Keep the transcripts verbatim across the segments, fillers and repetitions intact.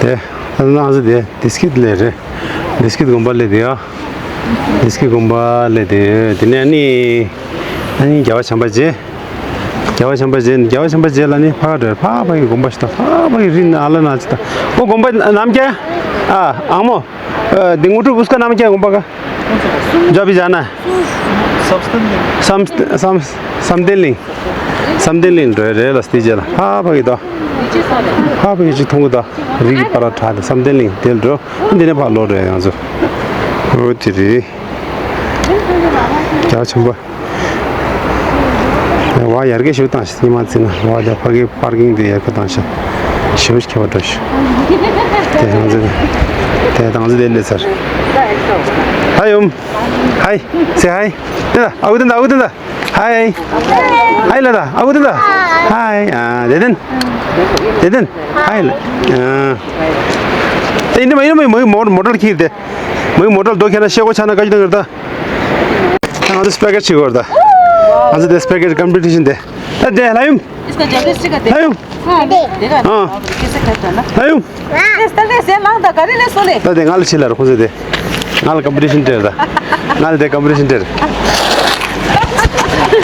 ཨེ། ད་ནང་ཚོ་དེ་བདེ་སྐྱིད་ལས་རེད། བདེ་སྐྱིད་དགོན་པ་ལས་དེ་ཡ། བདེ་སྐྱིད་དགོན་པ་ལས་དེ་དེ་ནས་ཨ་ནི། ཨ་ནི་རྒྱལ་བ་བྱམས་པ་རྗེ། རྒྱལ་བ་བྱམས་པ་རྗེ། རྒྱལ་བ་བྱམས་པ་རྗེ་ལ་ནི་ཕ་ག་འགྲོ། ཕ་ཕ་གི་དགོན་པ་ཞིག་དང་ཕ་ཕ་གི་རི་ན་ཨ་ལ་ན་ཅི་དང་། ཨོ་དགོན་པ་ནམ་རྒྱལ། ཨ་ཨ་མོ། ཨ་དེ་དངོས་གྲུབ་ཨུ་སྐ་ནམ་རྒྱལ་དགོན་པ་ག་འཇོ་བི་ཇ་ན། བསམ་བསམ་བསམ་བསམ་གཏན་གླིང་། བསམ་གཏན་གླིང་འགྲོ་ཡ་རེད་ལ། སྟི་རྗེ་ལ་ཕ་ཕ་གི་དོ། ཕ་ཕ་གི་ཅི་མཐོང་གི་དོ། རི་གི་པར་ལ་དྲག་དེ་བསམ་གཏན་གླིང་དེ་ལ་འགྲོ། འདི་ནས་ཕར་ལོག་འགྲོ་ཡ་ཡང་ཚོ། ཨོ་དེ་རེད། རྒྱ་ཆེན་པོ། བ་ཡར་རྒྱས་ཞུ་དང་ཞིག་ཉི་མ་ཚིག་ན་བ་དེ་ཕ་གི་པར་ཀིང་དེ་ཡར་ཁ་དང་ཞིག་ཞུ་ཁྱེད་པ་འགྲོ་ཞིག་དེ་དང་ཚེ་དེ་དང་ཚེ་དེ་ལས་ཚར། ཧ་ཡོམ། ཧའི། སེ་ཧའི། དེ་ད་ཨའུ་དེ་ད་ཨའུ་དེ་ད། ཧའི། ཧའི་ལ་ད་ཨའུ་དེ་ད། ཧའི། ཨ་དེ་དེན། དེ་དེན། ཧའི་ལ། ཨ་དེ་ཡིན་ནི་མ་ཡིན་ནི་མ་ཡིན་མོ་མོ་ཊ་ཁྱེར་དེ། མོའི་མོ་ཊ་རྡོ་ཁྱེར་ན་ཤེལ་སྒོ་ཆག་ན་བཀའ་བཀྱོན་གཏོང་གི་རེད་ད། ང་ཚོ་སྤེ་ཀར་བྱེད་དགོས་རེད་ད། ང་ཚོ་དེ་སྤེ་ཀར་ཀམ་པི་ཊི་ཤན་དེ། ད་དེ་ལ་ཡུམ། इसका जल्दी से कर दे। ལ་ཡུམ། हाँ, देखा ना? ཨ། कैसे करता ना? ལ་ཡུམ། इस तरह से लंग दा करी ले सोले। ད་དེ་ང་ལ་ཕྱི་ལ་ར་ཁོ་ཚོ་དེ། ང་ལ་ཀམ་པི་ཊི་ཤན་སྤྲད་ད། ང་ལ་དེ་ཀམ་པི་ཊི་ཤན་སྤྲད། Hey,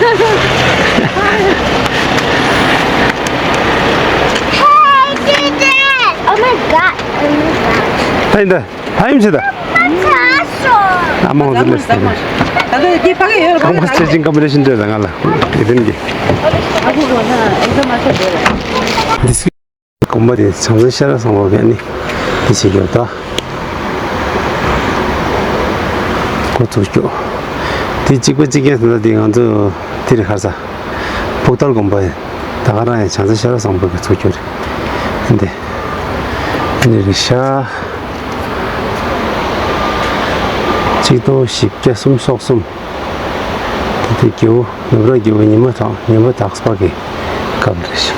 teacher! Oh my God! Oh my God! ད་ཡིན་ད། ཕ་ཡུམ་ཆེ་ད། ཨ་མ་འོ་ཟི་ལེ་སི། ད་ལྟ་དེ་ཕ་གི་ཡོད་རེད། ཁང་པ་སྤྲད་ཅིང་ཀམ་པི་ཊི་ཤན་སྤྲད་ད་ང་ལ། དེ་དེན་གི། འདི་སུ། དགོན་པ་དེ་བྱང་རྩེ་ཤེས་རབ་བཟང་པོ་གི་ནི་འདི་བྱེད་ཀྱི་ཡོད་ད། འགོ་ཚུགས་རྒྱུ། དེ་གཅིག་པ་གཅིག་རྐྱང་ཟེར་ན་དེ་ང་ཚོ་དེ་རེད་ཁ་ས། ཕུག་ཐར་དགོན་པ་ཡིན། ད་ག་རང་ཡང་བྱང་རྩེ་ཤེས་རབ་བཟང་པོ་གི་ཚུགས་རྒྱུ་རེད། འདི། འདི་རེད་ཤག་གཅིག་སྟོང་བཞི་བརྒྱ་སུམ་ཅུ་སོ་གསུམ། དེ་དུས་རྒྱལ་པོ་ནུབ་ར་རྒྱལ་པོ་ཉི་མ་དང་ཉི་མ་དྭགས་པ་གི་སྐབས་རེད་ཤག་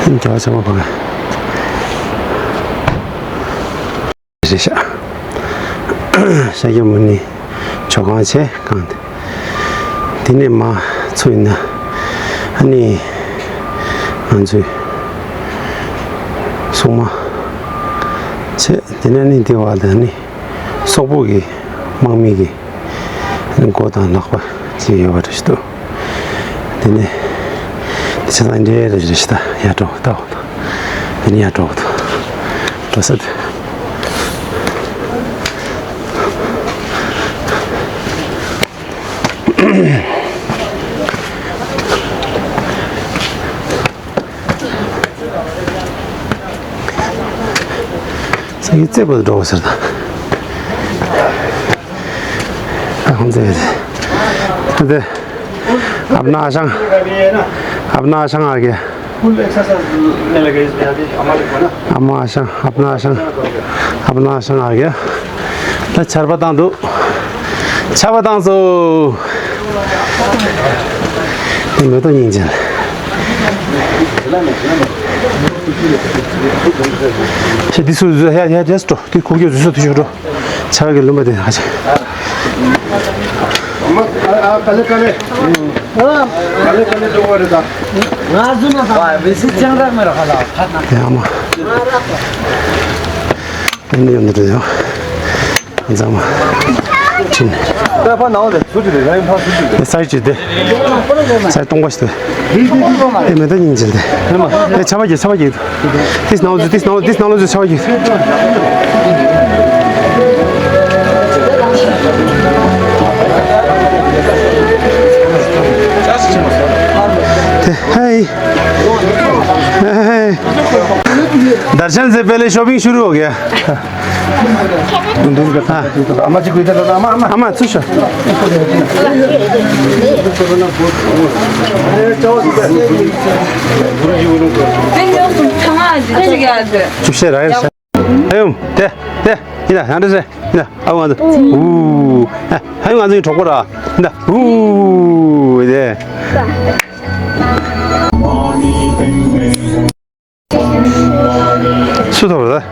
རྒྱལ་བ་ཚང་མ་བག་རེད་ཤག་ཤཱཀྱ་མུ་ནི་ཇོ་ཁང་བྱས་གང་དེ། དེ་ནས་མ་ཚུར་ཡིན་ན་ཨ་ནི་ང་ཚོའི་སྲུང་མ་བྱས། དེ་ནས་ནི་དེ་བ་དང་ནི་སོག་པོ་གི་དམག་མི་གི་མགོ་དང་ལག་པ་ཅིག་ཡོད་པ་རེད་ཤག་འདུག་དེ་ནས་དེ་ཆ་ཚང་འདྲེ་རེ་རེ་ཞིག་ད་ཡར་འགྲོ་ད་འོ་ད་དེ་ནས་ཡར་འགྲོ་ད་འགྲོ་ས་དེ། ས་ཡི་རྩེ་བར་འགྲོ་བ་ཟེར་ད། ཨ་ཧོང་ཙེ་ཡོད་དེ། ཨབ་ན་ཤང་། ཨབ་ན་ཤང་ཨ་གེ། ཨ་མ་ཤང་། ཨབ་ན་ཤང་། ཨབ་ན་ཤང་ཨ་གེ། ད་ཆར་པ་བཏང་འདུག་ཆར་པ་བཏང་སོ། དེ་མེ་ཏོག་སྙིང་རྗེ། ཁྱེད་འདི་སུ་ཟོས་ཡ་ཡ་རེས་འགྲོ། དེ་ཁུག་ཀྱོག་ཟོས་སོ་དུས་ཤོག་འགྲོ། ཆ་གི་ལུམ་པ་དེ་ཧ་ཅང་། ཨ་ཨ་ཀ་ལེ་ཀ་ལེ། ཀ་ལེ་ཀ་ལེ་འགྲོ་བ་རེད་ད། ང་ཟུ་ན་ད། ཝ་བི་སི་ཅང་ར་མེ་ར་ཧ་ལ་ཧ་ན། ཡ་མ། ཨ་ནི་ཡོང་འདི་རེད་ཡོ། ཛམ། ཅིན། ད་ཕ་ནང་ལ་ཚུར་ཅི་རེད་ལ་ཡིན་ཕ་ཚུར་ཅི་རེད། ས་ཡི་ཅི་དེ། ས་ཡི་སྟོང་པ་ཞིག་དེ། དེ་མེ་ཏོག་སྙིང་རྗེ་དེ། དེ་ཆ་བ་གྱིས་ཆ་བ་གྱིས། དེ་སྣང་ལོ་དེ་སྣང་ལོ་དེ་སྣང་ལོ་ཆ་བ་གྱིས། དེ་ཧེ། ཧེ། दर्शन से पहले शॉपिंग शुरू हो गया। ཨ་མ་ཅིག་གུས་ད་ཨ་མ་ཨ་མ་ཨ་མ་ཚུར་ཤོག་ཅུབ་ཤེས་ར་ཡར་ཤ། ཧ་ཡོམ་དེ་དེ་ཡིན་ན་ཧ་འདྲ་ཟེ་ཡིན་ན་ཨ་ང་ཚོ་ཨུ་ཧ་ཡོམ་ང་ཚོའི་གྲོགས་པོ་ར་ཡིན་ན་ཨུ་དེ། སུ་ཐོབ་རེད།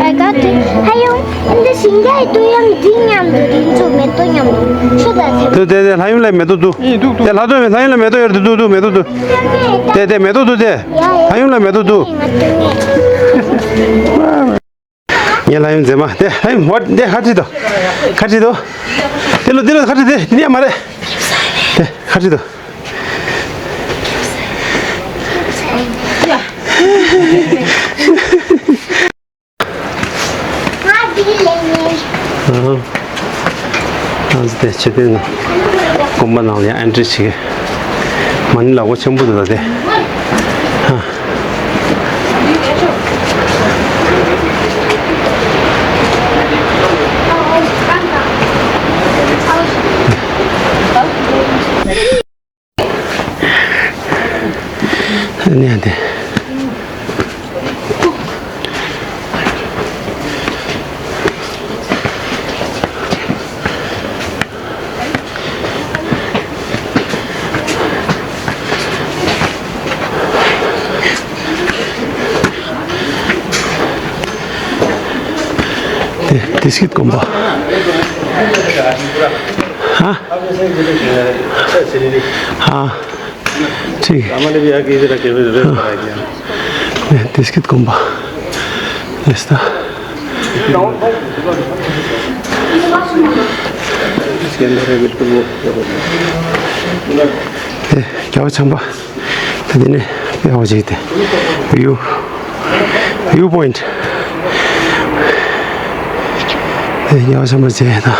I got it. ཧ་ཡོམ། འདི་ཞིང་ཁའི་ཏོ་ཡང་འདི་མཉམ་དུ་འདི་ཚོ་མེ་ཏོག་མཉམ་དུ། འདུག་དེ་དེ་ལྷ་ཡུམ་ལ་མེ་ཏོག་འདུག་དེ་ལྷ་ཐོ་ལྷ་ཡུམ་ལ་མེ་ཏོག་ཡོད་འདུག་འདུག་མེ་ཏོག་འདུག་དེ་དེ་མེ་ཏོག་འདུག་དེ་ལྷ་ཡུམ་ལ་མེ་ཏོག་འདུག་ངའི་ལྷ་ཡུམ་མཛེས་མ་དེ་ལྷ་ཡུམ་ཝ་དེ་ཁ་ཁྲིད་དོ། ཁ་ཁྲིད་དོ། དེ་ལོ་དེ་ལོ་ཁ་ཁྲིད་དེ་དེ་ནས་མ་རེད། དེ་ཁ་ཁྲིད་དོ། ཨ་ཙི་དེ་ཆེ་དེ་ན་དགོན་པ་ནང་ལ་ཡང་ཨེན་ཊི་རི་བྱེད་ཀྱི། མ་ཎི་ལག་པ་ཆེན་པོ་འདུག་ད་དེ། ཧ། ནས་དེ། དེ་དེ་སྐད་དགོན་པ། ཧ། ཧ། ཁྲིག་དེ་སྐད་དགོན་པ། ལེ་སྟ། དེ་རྒྱལ་བ་བྱམས་པ། དེ་ནས་དཔེ་ཡག་པོ་ཅིག་དེ། ཝིའུ། ཝིའུ་པོ་ཡིན་ཊི། དེ་རྒྱལ་བ་བྱམས་པ་མཇལ་ཡས་དང་།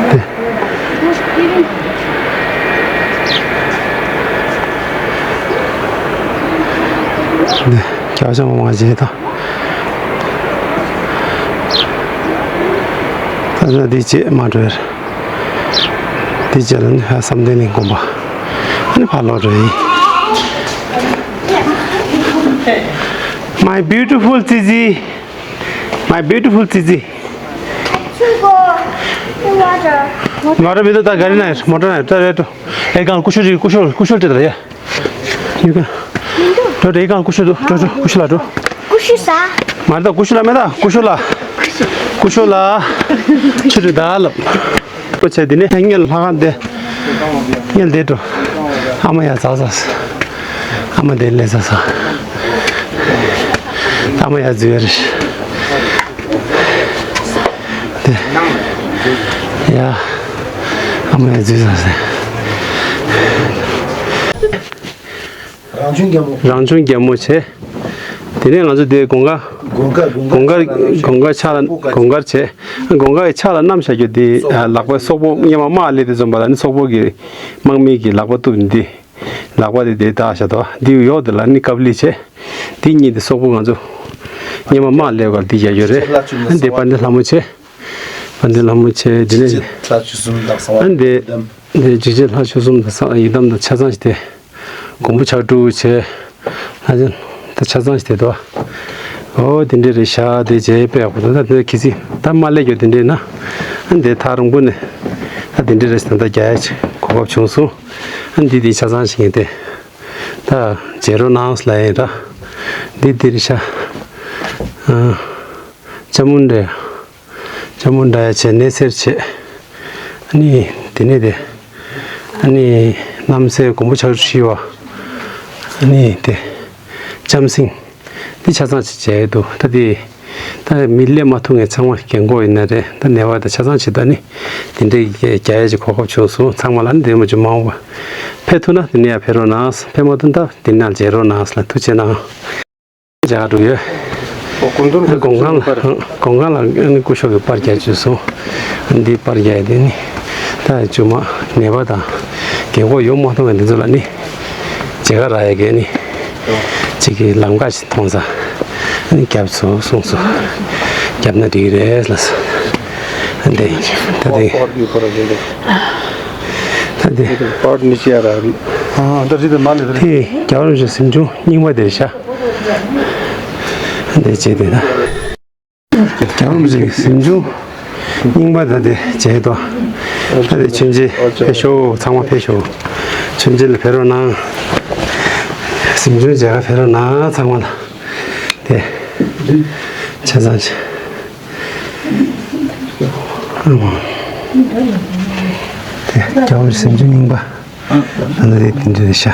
དེ། དེ་རྒྱལ་བ་བྱམས་པ་མཇལ་དང་། ད་ལྟ་འདི་བྱས་མ་འགྲོ་ཡར། འདི་བྱས་ལ་ནི་ཧ་བསམ་གཏན་གླིང་དགོན་པ། ཨ་ནི་ཕར་ལོག་འགྲོ་ཡིན། My beautiful ཙི་ཙི། My beautiful ཙི་ཙི། མ་ར་མི་འདུག་ད་ག་རི་ན་ཡོད་མོ་ཊ་ན་ཡོད་ད་རེད་དོ། ཨེ་གང་ཀུ་ཤུ་རི་ཀུ་ཤུ་ཀུ་ཤུ་ཏི་ད་ཡ། ཡུ་ག་འགྲོ་འགྲོ་ཡི་གང་ཀུ་ཤུ་འདུག་འགྲོ་འགྲོ་ཀུ་ཤུ་ལ་འགྲོ། ཀུ་ཤུ་ཟ། མ་རེད་ད་ཀུ་ཤུ་ལ་མེད་ད་ཀུ་ཤུ་ལ། ཀུ་ཤུ་ལ། ཆུ་རེད་ད་ལབ། པོ་ཆེ་འདི་ནས་སྔོན་ལྷ་ཁང་འདི། སྔོན་འདི་འགྲོ། ཨ་མ་ཡ་ཟ་ཟ། ཨ་མ་འདི་ལས་ཟ་ཟ། ཨ་མ་ཡ་འཛུལ་ཡ་རེད། དེ། ཡ། ཨ་མ་ཡ་འཛུལ་ཟ་ཟ། རང་བྱུང་རྒྱལ་མོ། རང་བྱུང་རྒྱལ་མོ་བྱས། དེ་ནས་ང་ཚོ་དེ་དགོང་ཁ། དགོང་ཁ་དགོང་ཁ་དགོང་ཁ་ཕྱག་ལ་དགོང་ཁ་བྱས། དགོང་ཁ་ཡི་ཕྱག་ལ་བསྣམས་བཞག་རྒྱུ་དེ་ལག་པའི་སོག་པོ་སྔོན་མ་དམག་སླེབས་དུས་ཙམ་པ་ལ་ནི་སོག་པོ་གི་དམག་མི་གི་ལག་པ་གཏུབ་ནི་དེ། ལག་པ་དེ་དེ་དག་བཞག་འདུག་དེ་ཡོག་དེ་ལ་ནི་ཀབ་ལི་བྱས། དེ་གཉིས་དེ་སོག་པོ་ང་ཚོ་སྔོན་མ་དམག་སླེབས་སྐབས་དེ་རྒྱག་རྒྱུ་རེད། དེ་བན་དེ་ལྷ་མོ་བྱས། བན་དེ་ལྷ་མོ་བྱས་དེ་ནས། ལྷ་བཅུ་གསུམ་དང་གསང་བ། ཨ་ནི་དེ། འདི་འཇིགས་བྱེད་ལྷ་བཅུ་གསུམ་དང་ཡི་དམ་དང་ཆ་ཚང་ཞིག་སྟེ། མགོན་པོ་ཕྱག་དྲུག་བྱས། ལྷ་ཆེན་དང་ཆ་ཚང་ཞིག་སྟེ་དོ། ཨོ་དེ་འདྲས་རེད་ཤག་དེ་རྗེས་དཔེ་ཡག་པོ་འདུག་ད་དེ་གི་སི་ད་མ་ལས་ཀྱང་དེ་འདྲས་ན། ཨ་འདི་ཐག་རིང་པོ་ནས་ད་དེ་འདྲས་རེད་ཟེར་ད་རྒྱ་ཡ་ཆེ་གོ་སྐབས་བྱུང་སོང་། ཨ་འདི་དེ་ཆ་ཚང་ཞིག་ཡིན་ཏེ། ད་མཇལ་རོགས་གནང་ལ་ཡིན་ར། འདི་འདི་རེད་ཤག་ཨ། ཅ་མུན་འདྲ། ཅ་མུན་དྲ་ཡ་བྱས་གནས་སེར་བྱས། ཨ་ནི་དེ་ནས་དེ། ཨ་ནི་རྣམ་སྲས་མགོན་པོ་ཕྱག་ཧྲིལ་བ། ཨ་ནི་དེ། ལྕམ་སྲིང་། འདི་ཆ་ཚང་ཅིག་བྱས་འདུག་ད་དེ། ད་མི་སླེབས་མ་ཐུབ་མཁན་ཚང་མ་རྒན་གོག་ཡིན་ན་རེད་ད་ནད་པ་དང་ཆ་ཚང་ཅིག་ད་ནི། དེ་འདྲའི་རྒྱ་ཡ་ཅིག་གོ་སྐབས་བྱུང་སོང་ཚང་མ་ལ་ནི་དེ་མ་བྱུང་མ་འོངས་པ། ཕེབས་ཐུབ་ན་དེ་ནས་ཡར་ཕེབས་རོགས་གནང་། ཕེབས་མ་ཐུབ་ན་ད་དེ་ནས་མཇལ་རོགས་གནང་ལ་ཐུགས་རྗེ་གནང་། མཇལ་ཁ་འགྲོ་ཡོད། ཨོ་སྐུ་མདུན་གྱི་དགོང་ཁ་ལ་པར། དགོང་ཁ་ལ་ཨ་ནི་སྐུ་ཞབས་ཀྱི་པར་རྒྱག་བཅུག་སོང་། འདི་པར་རྒྱག་ཡ་དེ་ནི། ད་ཅུང་མ་ནད་པ་དང་རྒན་གོག་ཡོང་མ་ཐུབ་མཁན་འདི་ཚོ་ལ་ནི། མཇལ་ཁ་རག་ཡ་གི་ནི། གཅིག་གི་ལམ་ཁ་ཞིག་མཐོང་ས། ཨ་ནི་རྒྱབ་སོང་གསུངས་སོང་། རྒྱབ་ན་འགྲིག་རེད་ལ། འདི་ད་འདི། པར་གྱི་པར་རེད། ད་འདི། པར་མི་ཤེས་ར། ཨ་ད་རི་དེ་མ་ལེ་རེད། དེ་རྒྱལ་བ་རིན་པོ་ཆེ་གཟིམ་ཆུང་རྙིང་པ་དེ་རེད་ཤག་འདི་བྱས་དེ་ན། རྒྱལ་བ་རིན་པོ་ཆེ་གཟིམ་ཆུང་རྙིང་པ་ད་དེ་བྱས་དོ། ད་དེ་མཆོད་མཇལ་ཕེབས་ཤོག་ཚང་མ་ཕེབས་ཤོག་མཆོད་མཇལ་ལ་ཕེབས་རོགས་གནང་། གཟིམ་ཆུང་མཇལ་ཁ་ཕེབས་རོགས་གནང་ཚང་མ་ལ། དེ་ཆ་ཚང་ཆེ། དེ་རྒྱལ་བ་རིན་པོ་ཆེ་སེམས་ཅན་རྙིང་པ། ཨ་ནི་དེ་དེ་འདྲ་རེད་ཤག་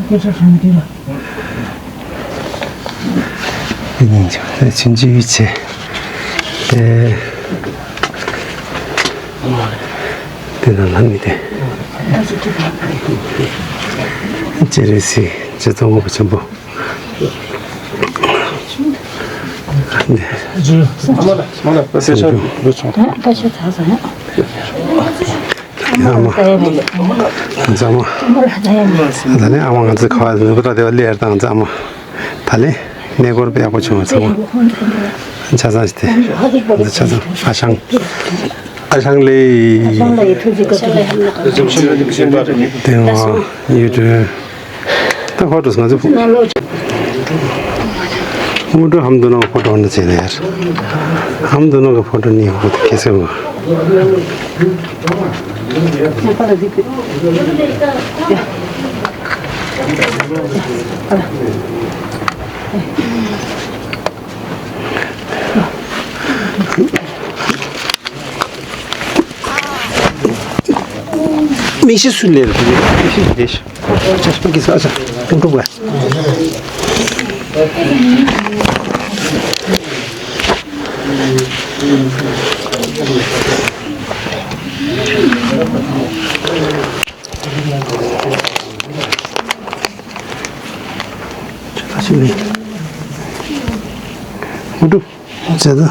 དེ་སྙིང་རྗེ་བ་དེ་ཕྱིན་ཅི་ཡུལ་ཆེ། དེ་དེ་ནང་ལ་ནི་དེ་སྤྱན་རས་གཟིགས་རྗེ་ཙོང་ཁ་པ་ཆེན་པོ། ཨ་མ་ལགས། ཨ་མ་ལགས། པ་སེ་ཤ་འདུག་སོང་། ད་ཤ་ཚ་སོང་ཡ། ཨ་མ། ཚང་མ། ད་ནི་ཨ་མ་ང་ཚོའི་ཁ་བ་ནུབ་ར་དེ་བ་ལེར་དང་ཚང་མ། ད་ལེ་གནས་སྐོར་ཡག་པོ་བྱུང་བ་ཚང་མ། ཆ་ཚང་ཞིག་དེ། ང་ཚོ་ཆ་ཚང་ཨ་ཞང་། ཨ་ཞང་ལེ། ཨ་ཞང་ལེ་ཐུགས་རྗེ་བཀའ་དྲིན། དེ་བ་ཡུལ་གྲོན། ད་ཧོ་ཀྲུས་ང་ཚོ། ཧུ་ཀྲུ་ཧམ་དུ་ནོ་ཕོ་ཏོ་འདི་ཚེ་ལེར། ཧམ་དུ་ནོ་གི་ཕོ་ཏོ་ནི་ཧུ་ཏུ་ཁེ་སེ་བ། མི་ཤི་སུ་ལེར་མི་ཤི་སུ་ལེར་ཅ་ཤ་གི་ས་ས་ཀུན་ཀྲུག་ལ། ཅ་ཤ་ལེར་མི་འགྲོ། ཟེར་ད།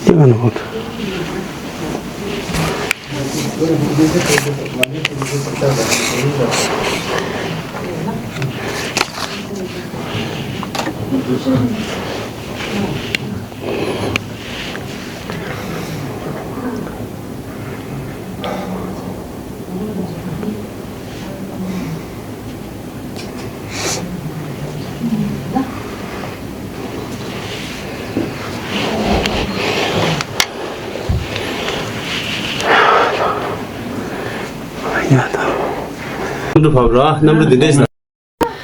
ཡེ་ག་ན་བོད། ཡ་ད། གནམ་གྲུ་བབས་ར། གནམ་གྲུ་འདི་འདྲས་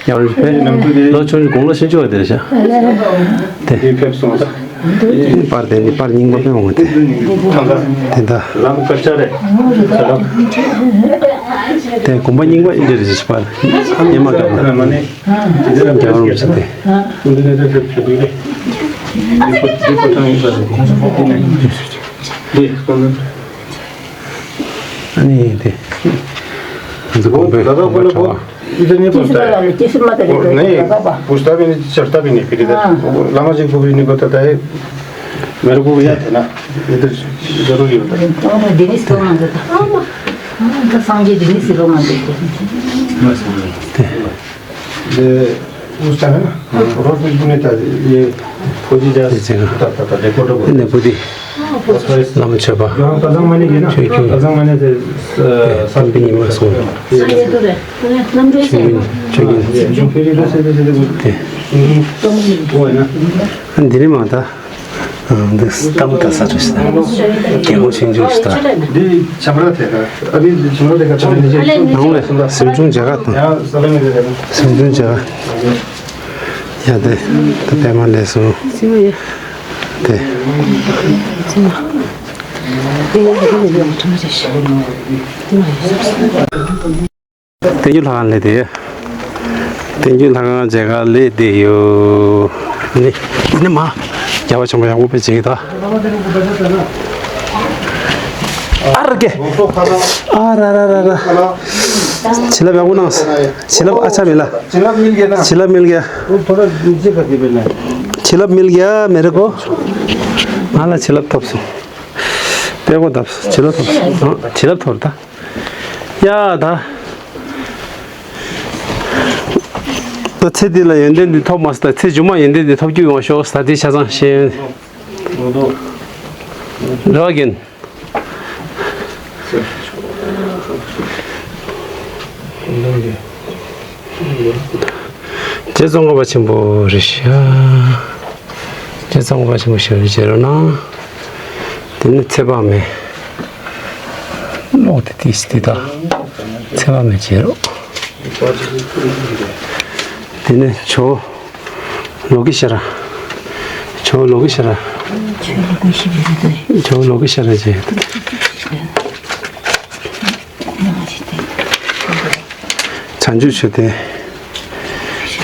ཡག་རེད་པས། ལོ་ཆུང་ཆུང་དགུང་ལོ་ཆུང་ཆུང་བ་དེ་རེད་ཤག་དེ། འདི་ཕེབས་སོང་ད། པར་དེ་འདི་པར་རྙིང་པ་དཔེ་མང་བ་དེ། དེ་འདྲ། ལམ་དཀར་ཆ་རེད། དེ་དགོན་པ་རྙིང་པ་ཨིན་འདྲ་རེད་ཤག་པར། ཉི་མ་དགའ་བ། རྒྱལ་བ་རིན་པོ་ཆེ་དེ། ཨ་ནི་དེ། འདི་དགོན་པའི་དགོན་པ་གྲྭ་པ། इधर नहीं पहुंचता है। नहीं, पूछता भी नहीं, चढ़ता भी नहीं फिर इधर। हाँ। वो लामा जी को भी नहीं बताता है, मेरे को भी याद है ना, इधर जरूरी होता है। तो मैं दिनेश को मांगता था। हाँ, तो संजय दिनेश को मांगते थे। ये उस टाइम है ना, रोड पे भी नहीं था, ये फौजी जहाज उतरता था, देखो तो। ནས་བུ་དེ་བླ་མ་མཆོད་པ། ཡང་དྭགས་མ་ནི་གི་ན། ཆོས་ཀྱི། དྭགས་མ་ནི་དེ་ས་བསྟན་པའི་ཉི་མ་སོང་། ཆོས་ཀྱི། ཆོས་ཀྱི། དེ། འདི་ནི་མ་ད། འདི་གཏམ་ག་ས་རེད་ཤག་རྒན་གོག་ཆུང་ཆུང་ཞིག་ད། འདི་ཆམ་ར་དེ་ག་ཨ་ནི་འདི་ཆམ་ར་དེ་ག་ཆམ་ར་དེ་ནང་ལ་སེམས་ཆུང་མཇལ་ཁ་དང་། ཡང་ས་ལ་ངེས་དེ་ག་སེམས་ཆུང་མཇལ་ཁ། ཡ་དེ་ད་པད་མ་ལས་སོང་། སེམས་ཡ། དེ། བསྟན་འགྱུར་ལྷ་ཁང་ལས་དེ། བསྟན་འགྱུར་ལྷ་ཁང་མཇལ་ཁ་ལས་དེ་ཡོད། ནི་ནི་མ། རྒྱལ་བ་ཆེན་པོ་ཡག་པོ་དཔེ་བྱེད་ཀྱི་ད། ཨ་ར་ཀེ། ཨ་ར་ར་ར་ར། བྱིན་རླབས་ཡག་པོ་གནང་། བྱིན་རླབས་ཨ་ཆ་མེད་ལ། བྱིན་རླབས་མིལ་གྱི་ན། བྱིན་རླབས་མིལ་གྱི། ཐོ་ར་ཇི་ཁ་དེ་བེ་ན། བྱིན་རླབས་མིལ་གྱི་མེ་རེ་ཀོ། ང་ལ་བྱིན་རླབས་ཐོབ་སོང་། དཔེ་ཀོ་བཏབ་སོང་། བྱིན་རླབས་ཐོབ་སོང་། བྱིན་རླབས་ཐོབ་ད། ཡ་ད། ད་ཚེ་འདི་ལ་ཡོན་ཏན་འདི་ཐོབ་མ་སོང་ད་ཚེ་མཇུག་མ་ཡོན་ཏན་འདི་ཐོབ་རྒྱུ་ཡོང་ཤོག་ད་འདི་ཆ་ཚང་ཤེས་ཡོན། རེ་བ་རྒན། རྗེ་ཙོང་ཁ་པ་ཆེན་པོ་རེད་ཤག་རྗེ་ཙོང་ཁ་པ་ཆེན་པོ་ཞབས་ཕྱི་བྱེད་རོགས་གནང་། དེ་ནི་ཚེ་དཔག་མེད། ཀློག་དེ་ཏིས་ཏི་ད། ཚེ་དཔག་མེད་བྱེད་རོགས། དེ་ནི་ཇོ། ལོ་ཀི་ཤ་ར། ཇོ་ལོ་ཀི་ཤ་ར། ཇོ་ལོ་ཀི་ཤ་ར་ཇེ། བྱང་ཆུབ་མཆོད་རྟེན།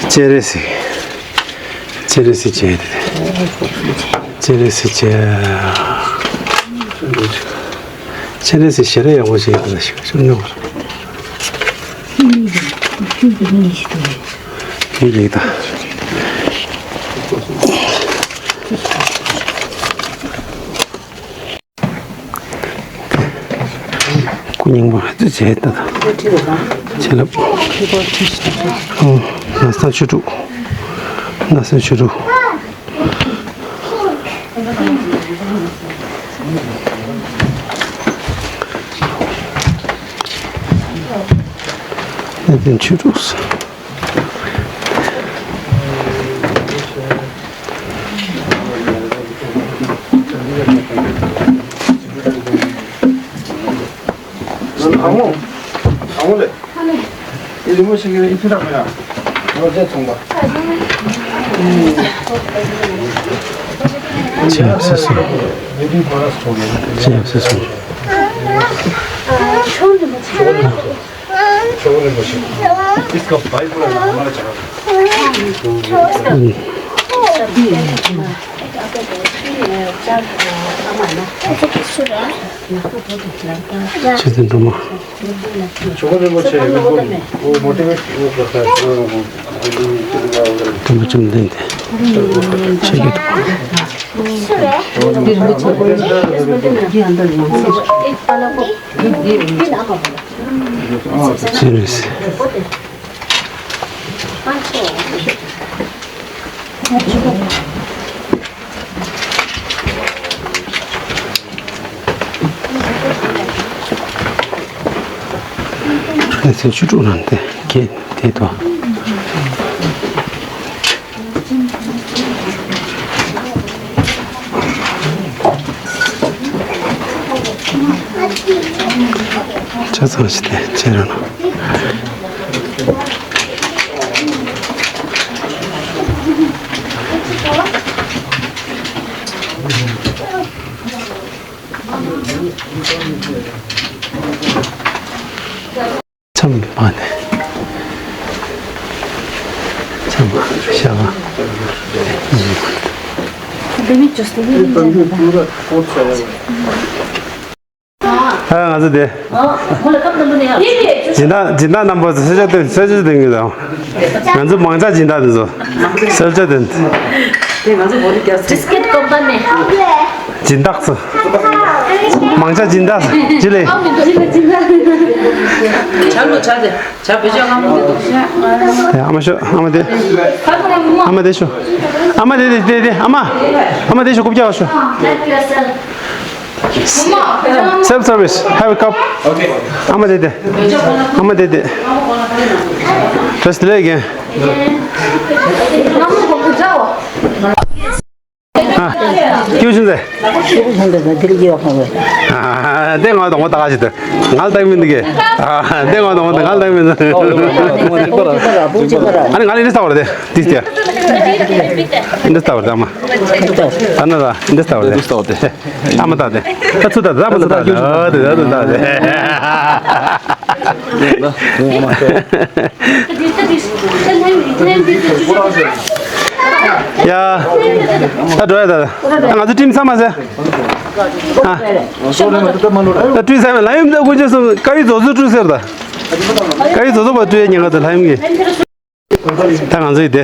སྤྱན་རས་གཟིགས། སྤྱན་རས་གཟིགས་ཇེ། སྤྱན་རས་གཟིགས་ཇེ། སྤྱན་རས་གཟིགས་ཞལ་རས་ཡག་པོ་ཞིག་ཡོད་པ་ཞིག་ཤོད་ནོ། ཡིག་ཡིག་དང་། སྐུ་རྙིང་པ་ཧ་ཅང་བྱས་ད་ད། བྱིན་རླབས། ཨོ། ན་བཟའ་ཆོས་དྲུག་ན་བཟའ་ཆོས་དྲུག་གནས་བརྟན་ཆོས་དྲུག་ཨ་མོ། ཨ་མོ་ལེ། ཨི་རི་མོ་ཞིག་གི་ཨི་ཐུ་ར་མེ་ཡ། ཨོ་ཇེ་ཚོང་པ། ཇེ་སི་སི། ཇེ་སི་སི། ཆེ་ཚན་འགྲོ་མ། ཇོ་བོ་རིན་པོ་ཆེ་ཡི་སྐུ་མོ་ཊི་ཝེ་ཊི་ཡོད་པ་ཁ། སྟོན་པ་བཅོམ་ལྡན་འདས་ཆེ་རྒྱུད་དུ། ཟེར་རེད། ཁ་སང་ཆུ་དྲུག་ནང་དེ་གས་དེ་དོ། ཆ་ཚང་ཞིག་དེ་ཁྱེད་རང་ལ། མཚམས་པ་ནས། མཚམས་པ་ཤ་བ། ཨ་ང་ཚོ་དེ། སྦྱིན་བདག་སྦྱིན་བདག་རྣམ་པ་ཚོ་གསོལ་ཇ་སྟོན་གསོལ་ཇ་སྟོན་གྱི་དང་། ང་ཚོ་མང་ཇ་སྦྱིན་བདག་དེ་ཚོ་གསོལ་ཇ་སྟོན། དེ་ང་ཚོ་བོ་ལི་རྒྱབ་སི་ཀེ་ཊི་ཀོམ་པ་ནི། སྦྱིན་བདག་ཚོ། མང་ཇ་སྦྱིན་བདག་ཅི་ལས། ཇ་ལོ་ཇ་དེ་ཇ་བེ་ཇ་ཨ་མ་དེ། ཨ་མ་ཤོ་ཨ་མ་དེ། ཨ་མ་དེ་ཤོ། ཨ་མ་དེ་དེ་དེ་དེ་ཨ་མ། ཨ་མ་དེ་ཤོ་རྐུབ་བཀྱག་ཤོ། Self service. Have a cup. Okay. ཨ་མ་དེ་དེ། ཨ་མ་དེ་དེ། Just ལས་ཀྱི། ཨ། ཀྱུ་ཤིན་ཟེ། ཨ། དེ་ང་དང་ང་ད་ག་ཞིག་དེ། ང་ལ་ལྟ་གི་མི་འདུག་གི། ཨ། དེ་ང་དང་ང་ད་ང་ལ་ལྟ་གི་མི་འདུག་ཨ་ནི་ང་ལ་འདི་ལྟ་བར་དེ། འདི་ལྟ། འདི་ལྟ་བར་དེ་ཨ་མ། ཨ་ན་ར་འདི་ལྟ་བར་དེ། ཨ་མ་ད་དེ། ད་ཚུར་ད་ད་མ་ད་ད་ད་ད་ད་ད། ཡ། ད་འགྲོ་ཡ་ད། ད་ང་ཚོ་ཊིམ་ཚང་མ་ཟེར། ཨ། ད་ཊིམ་ཚང་མ་ལ་ཡུམ་ད་དཀོན་མཆོག་གསུམ་དཀར་ཡོལ་རྫོགས་ཚུལ་ཀྲུག་ཟེར་ད། དཀར་ཡོལ་རྫོགས་ཚུལ་པ་སྤྲུལ་ཡ་ཉེན་ཁ་ད་ལྷ་ཡུམ་གྱི། ད་ང་ཚོ་ཡི་དེ།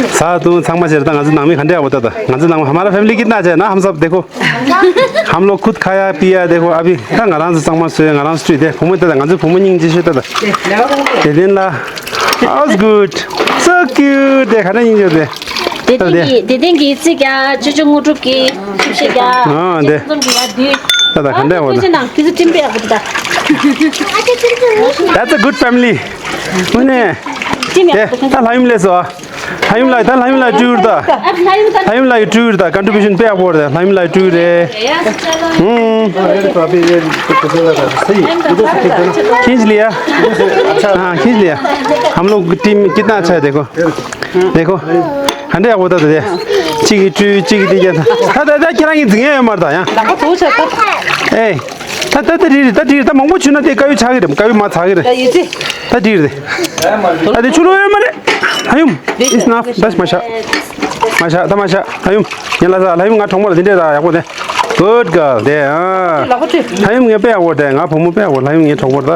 ས་དུང་ཚང་མ་བྱེད་ད་ང་ཚོ་ནང་མི་ག་འདྲ་ཡག་པོ་ད་ད། ང་ཚོ་ནང་མི་ཧ་མ་ར་ཕེ་མི་ལི་ཀིད་ན་ཆེ་ན་ཧམ་སབ་དེ་ཁོ། ཧམ་ལོ་ཁུད་ཁ་ཡ་པི་ཡ་དེ་ཁོ་ཨ་བི་ད་ང་རང་ཚོ་ཚང་མ་སོས་ང་རང་སྤྲུལ་དེ་བུ་མོ་དེ་ད་ང་ཚོ་བུ་མོ་སྙིང་རྗེ་ཤོས་ད་ད། དེ་དེན་ལ། How's good? So cute. དེ་ག་འདྲ་སྙིང་རྗེ་དེ། དེ་དེན་གྱི་དེ་དེན་གྱི་རྩིས་རྒྱག་ཅོ་ཅོ་དངོས་གྲུབ་ཀྱི་ཁྱིམ་ཤེས་རྒྱག་ཨ་དེ། ཅོ་ཅོ་གི་ཡ་དུས། ད་ད་ག་འདྲ་བ་ན། ཁྱེད་ཚོ་ཊིམ་པེ་ཡག་པོ་ད། That's a good family. ཨོ་ནེ། ཊིམ་ཡག་པོ་ད། ད་ལྷ་ཡུམ་ལས་སོ། ལྷ་ཡུམ་ལ་ད་ལྷ་ཡུམ་ལ་སྤྲུལ་ད། ལྷ་ཡུམ་ལ་སྤྲུལ་ད་ཀོན་ཊི་བུ་ཤན་དཔེ་ཡག་པོ་རེད། ལྷ་ཡུམ་ལ་སྤྲུལ་རེད། ཁྱེད་ལ་ཡ། ཁྱེད་ལ་ཡ། हम लोग टीम कितना अच्छा है देखो। देखो। ག་འདྲ་ཡག་པོ་ད་ད་དེ། གཅིག་གིས་སྤྲུལ་གཅིག་གིས་དེ་རྒྱབ་ད་ད་ད་ཁྱེད་རང་གིས་འཛིང་ཡ་ཡོད་མ་རེད་ད་ཡང་། ལག་པ་དུག་བྱས་ད། ཨེ། ད་ད་ད་རེད་རེད་ད་རེད་ད་མང་པོ་བྱུང་ན་དེ་དཀར་ཡོལ་ཆགས་ཀྱི་རེད། དཀར་ཡོལ་མར་ཚགས་ཀྱི་རེད། ཡ་ཡིན་ཙི། ད་རེད་རེད། ད་དེ་ཆུ་ལོག་ཡོད་མ་རེད། ཧ་ཡུམ། It's enough. ད་མ་བཞག་མ་བཞག་ད་མ་བཞག་ཧ་ཡུམ། ངས་ལ་ཟ་ལ་ཡུམ་ང་གྲོགས་མོ་ལ་དེ་འདྲས་ད་ཡག་པོ་དེ། Good girl དེ་ཨ། ལག་པ་བཀྲུས། ཧ་ཡུམ་ངས་དཔེ་ཡག་པོ་དེ་ང་བུ་མོ་དཔེ་ཡག་པོ་ལ་ཡུམ་ངའི་གྲོགས་མོ་ད།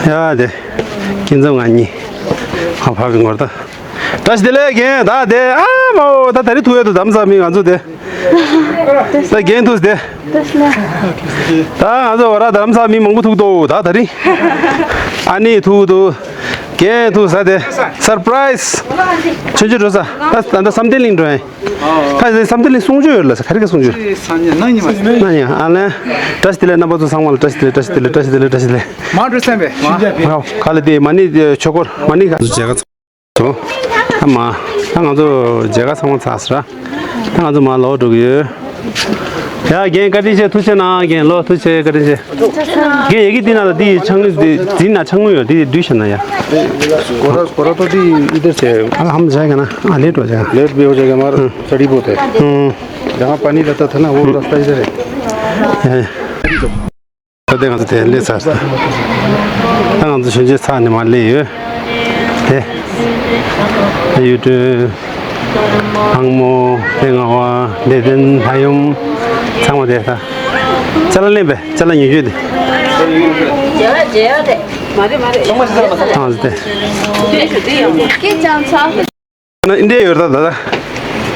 ཡ་དེ། ཁྱེད་ཚོ་ང་གཉིས། ཧ་ཕ་གི་ངོར་ད། བཀྲ་ཤིས་བདེ་ལེགས་རྒན་ད་དེ་ཨ་མའོ་ད་ད་རི་ཐུག་ཡོད་དུ་དམ་ས་མི་ང་ཚོ་དེ། ད་རྒན་ཐུག་དེ། ད་ང་ཚོ་བ་ར་དམ་ས་མི་མང་པོ་ཐུག་དོ་ད་ད་རི། ཨ་ནི་ཐུག་དུ། རྒན་ཐུག་ས་དེ། སར་པ་རའི་ཛི། ཆུང་ཆུང་འགྲོ་ས། ད་ད་ད་བསམ་གཏན་གླིང་འགྲོ་ཡིན། ད་བསམ་གཏན་གླིང་གསུང་ཆོས་ཡོད་ལ་ས་ག་རི་ག་གསུང་ཆོས། ས་ཉིན་ན་ཉི་མ་ན་ཉི་ཨ་ལན། བཀྲ་ཤིས་བདེ་ལེགས་རྣམ་པ་ཚོ་ཚང་མ་ལ་བཀྲ་ཤིས་བདེ་ལེགས་བཀྲ་ཤིས་བདེ་ལེགས་བཀྲ་ཤིས་བདེ་ལེགས་བཀྲ་ཤིས་བདེ་ལེགས། མ་འགྲོ་སེམས་པས་མ། ཁ་ལ་དེ་མ་ནི་ཆོས་འཁོར་མ་ནི་ག་ཚོ་མཇལ་ཁ་ཚོ། ད་མ། ད་ང་ཚོ་མཇལ་ཁ་ཚང་མ་ཚར་ཟེར། ད་ང་ཚོ་མ་ལོག་འགྲོ་གི་ཡོད། ཡ་རྒན་བཀའ་དྲིན་ཆེ་ཐུགས་རྗེ་གནང་རྒན་ལོ་ཐུགས་རྗེ་བཀའ་དྲིན་ཆེ། རྒན་ཡ་གི་འདི་ན་ལ་འདི་ཆང་ངུ་འདི་འཛིན་ན་ཆང་ངུ་ཡོད་འདི་འདུས་ཤ་ན་ཡ། कोरा कोरा तो दी इधर से है। हाँ हम जाएगा ना। हाँ लेट हो जाएगा। लेट भी हो जाएगा हमारा। हम्म। सड़ी बहुत है। हम्म। यहाँ पानी रहता था ना वो रास्ता इधर है। ད་ལྟ་ང་ཚོ་དེ་སླེབས་ཚར་སོང་། ད་ང་ཚོ་ཞོན་ཆེན་ཚགས་ནས་མར་སླེབས་ཡོད། དེ། ད་ཡུལ་སྒྲོན། ལྷང་མོ། དེ་ང་བ། ལེ་ཏན། ཧ་ཡུམ། ཚང་མ་དེ་ད། ཅ་ལག་ལེན་པས་ཅ་ལག་ཉོ་རྒྱུ་དེ། ཚང་མ་དེ། ན་འདྲེ་ཡོད་ད་ད་ད།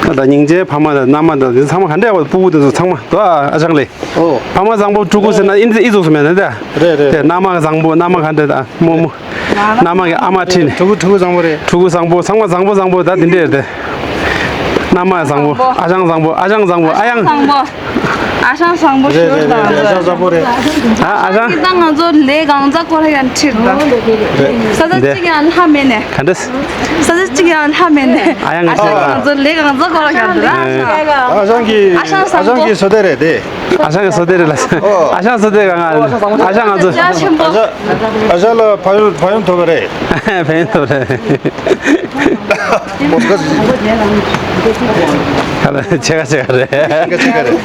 ད་སྙིང་རྗེ་ཕ་མ་དང་མནའ་མ་དང་འདི་ཚང་མ་ག་འདྲ་བ་སྤུ་གུ་དེ་ཚོ་ཚང་མ་དོ་ཨ་ཅག་ལེ། ཨོ། ཕ་མ་བཟང་པོ་ཕྲུ་གུ་ཟེར་ན་ཨིན་ཨི་ཟུག་སུ་མེད་ན་ད། རེད་རེད། དེ་མནའ་མ་བཟང་པོ་མནའ་མ་ག་འདྲ་ད་རྨོ་མོ། མནའ་མ་གི་ཨ་མ་ཁྲིད་ནས། ཕྲུ་གུ་ཕྲུ་གུ་བཟང་པོ་རེད། ཕྲུ་གུ་བཟང་པོ་ཚང་མ་བཟང་པོ་བཟང་པོ་ད་འདི་འདྲས་རེད་དེ། མནའ་མ་བཟང་པོ་ཨ་ཞང་བཟང་པོ་ཨ་ཞང་བཟང་པོ་ཨ་ཡང་། བཟང་པོ། ཨ་ཞང་བཟང་པོ་རེད་ཞུ་རེད་རེད། ཨ་ཞང་བཟང་པོ་རེད། ཨ་ཨ་ཞང་། ད་ང་ཚོ་ལས་གང་ཚ་ཁོ་ར་ཡང་ཁྲིད་ད། རེད། ས་ཆ་གཅིག་ཡང་ལྷ་མེད་ནས། ག་འདྲས། ས་ཆ་གཅིག་ཡང་ལྷ་མེད་ནས། ཨ་ཡང་ང་ཨ་ཞང་ང་ཚོ་ལས་གང་ཚ་ཁོ་ར་ཡང་ད། ཨ་ཞང་གི་ཨ་ཞང་བཟང་པོ། ཨ་ཞང་གི་སོ་དེ་རེད་དེ། ཨ་ཞང་གི་སོ་དེ་རེད་ལ། ཨོ། ཨ་ཞང་སོ་དེ་གང་ང་ཨ་ཞང་ང་ཚོ། ཡ་ཆེན་པོ། ཨ་ཞང་ལ་ཕ་ཡུལ་ཕ་ཡུལ་ཐོབ་པ་རེད། ཕ་ཡུལ་ཐོབ་རེད། ཁ་ལ་ཆེ་ག་ཆེ་ག་རེད། ཆེ་ག་ཆེ་ག་རེད།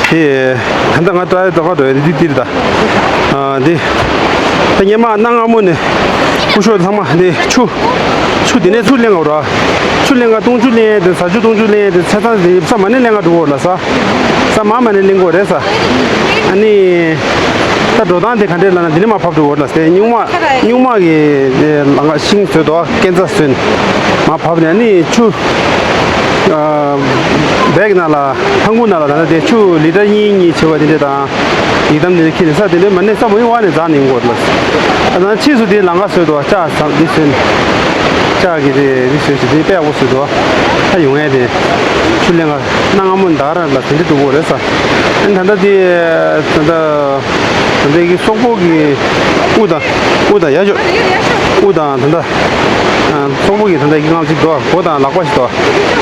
དེ། ད་ལྟ་ང་ཏྲའི་རྡོ་ཁ་འགྲོ་ཡ་འདི་འདིར་ད། ཨ་འདི། ད་སྔོན་མ་གནའ་སྔ་མོ་ནས་སྐུ་ཞབས་ཚང་མ་འདི་ཆུ། ཆུ་འདི་ནས་ཆུ་ལེན་ག་ར། ཆུ་ལེན་ག་བཏུང་ཆུ་ལེན་ཡ་དེ་ཟ་ཆུ་བཏུང་ཆུ་ལེན་ཡ་དེ་ཚེ་ཐང་དེ་ས་མ་ནས་ལེན་ག་འགྲོ་གོ་ལ་ས། ས་མ་མ་ནས་ལེན་གོ་རེད་ས། ཨ་ནི། ད་འགྲོ་སྟངས་དེ་ག་འདྲས་ལ་ན་འདི་ནས་མ་ཕབ་འགྲོ་གོ་ལ་ས་དེ་སྨྱུག་མ། སྨྱུག་མ་གི་ལ་ང་ཤིང་བཟོས་དོ་སྐས་འཛེག་བཟོས་ནས་མ་ཕབ་ནས་ཨ་ནི་ཆུ། བེག་ནང་ལ་ཐང་ཁུག་ནང་ལ་ད་ལྟ་དེ་ཆུ་ལི་ཊར་གཉིས་གཉིས་བྱེད་པ་དེ་འདྲས་དང་། ཡི་དམ་དེ་འདྲས་ཁྱེར་ནས་ས་དེ་འདྲས་མ་ནས་ས་མོ་ཡི་བ་ནས་འཛག་ནས་ཡོང་གོ་ལ། ཨ་ན་ཕྱིས་སུ་དེ་ལམ་ཁ་བཟོས་འདུག་ལྕགས་ཟམ་འདི་བཟོས་ནས། ལྕགས་ཀྱི་དེ་འདི་བཟོས་ཤིག་དེ་དཔེ་ཡག་པོ་བཟོས་འདུག་ད་ཡོང་ཡས་དེ། ཆུ་ལེན་ག་གནའ་སྔ་མོ་ད་ར་ལ་དེ་འདྲས་འདུག་གོ་རེད་ས། ཨ་ནི་ད་ལྟ་དེ་ད་ལྟ་ད་ལྟ་གི་སོག་པོ་གི་དབུ་དང་དབུ་དང་ཡ་ཅོ། དབུ་དང་ད་ལྟ། སོག་པོ་གི་ད་ལྟ་གི་རྐང་གཅིག་འདུག་མགོ་དང་ལག་པ་ཞིག་འདུག་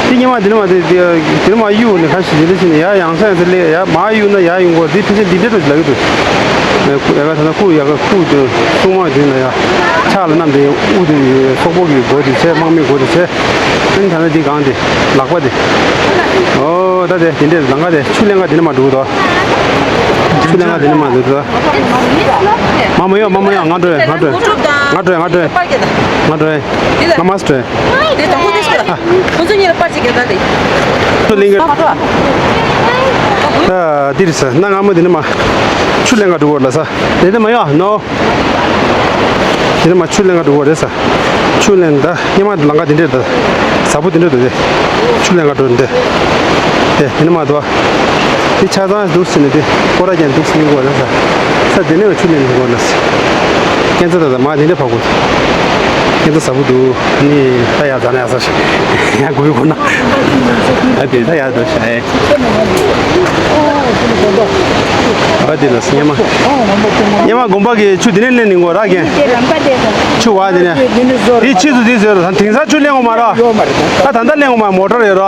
དེ་སྔོན་མ་དེ་ནས་མ་དེ་དེ་ནས་མ་གཡུག་ནས་ཁ་ཞིག་དེ་འདྲ་ཞིག་ནས་ཡར་ཡང་ས་ཡང་ས་སླེབས་ཡར་མར་གཡུག་ན་ཡར་ཡོང་གོ་དེ་ཕལ་ཆེར་འདི་འདྲ་འགྲོ་ཞིག་ལབ་ཀྱི་འདུག་ཡ་ག་ད་ལྟ་ཁུག་ཡ་ག་ཁུག་དེ་སྲུང་མ་དེ་ན་ཡ་ཕྱག་ལ་བསྣམས་དེ་དབུ་དེ་སོག་པོ་གི་མགོ་དེ་བྱས་དམག་མིའི་མགོ་དེ་བྱས་ཨ་ནི་ད་ལྟ་འདི་གང་དེ་ལག་པ་དེ་ཨོ་ད་དེ་དེ་འདྲས་ལམ་ཁ་དེ་ཆུ་ལེན་ག་དེ་ནས་མ་འགྲོ་གི་འདུག་ཆུ་ལེན་ག་དེ་ནས་མ་འགྲོ་གི་འདུག་མ་མ་ཡོང་མ་མ་ཡོང་ང་འགྲོ་ཡ་ང་འགྲོ་ཡ་ང་འགྲོ་ཡ་ང་འགྲོ་ཡ་ང་མ་སྤྲོད། དེ་དང་པོ་དེ་ཤེས་ར། ཁོ་ཚོ་གཉིས་ལ་པར་ཅིག་རྒྱག་ད་དེ། ཁོ་ལིང་ག་ད་འདིར་ས་གནའ་སྔ་མོ་དེ་ནས་མ་ཆུ་ལེན་ག་འགྲོ་གོ་ལ་ས། དེ་ནས་མ་ཡོང་ནོ། དེ་ནས་མ་ཆུ་ལེན་ག་འགྲོ་གོ་རེད་ས། ཆུ་ལེན་ད་སྔོན་མ་ལམ་ཁ་དེ་འདྲས་ད། ཟབ་པོ་དེ་འདྲས་ད་དེ། ཆུ་ལེན་ག་འགྲོ་འདི། དེ་དེ་ནས་མ་འདུག་དེ་ཆ་ཚང་འདུག་ཟེར་ནས་དེ་སྐོར་ར་ཀྱང་འདུག་ཟེར་ནས་གོ་ལ་ས། ས་དེ་ནས་ཆུ་ལེན་གོ་ལ་ས། སྐས་འཛེག་ད་ད་མ་དེ་འདྲས་ཕ་གོ། ཁྱེད་ཚོ་ཟ་བུ་འདུག་ནི་ད་ཡ་ཛ་ན་ཡ་ས་ཤ་ཡ་གུ་ཡུ་གོ་ན། ཨ་དེ་ད་ཡ་དོ་ཤ་ཡ། ཨ་དེ་ལ་སྙེ་མ། སྙེ་མ་དགོན་པ་གི་ཆུ་དེ་ནས་ལེན་ནི་ངོ་ར་གན། དེ་རང་པ་དེ་དང་། ཆུ་བ་དེ་ནས། དེ་ནི་བཟོ་ར། དེ་ཆུ་ཚོད་དེ་བཟོས་ར་དང་དེང་སང་ཆུ་ལེན་འོང་མ་ར། ཡོད་མ་རེད་ད། ད་ད་ལྟ་ལེན་འོང་མ་མོ་ཊར་ཡོད་ར།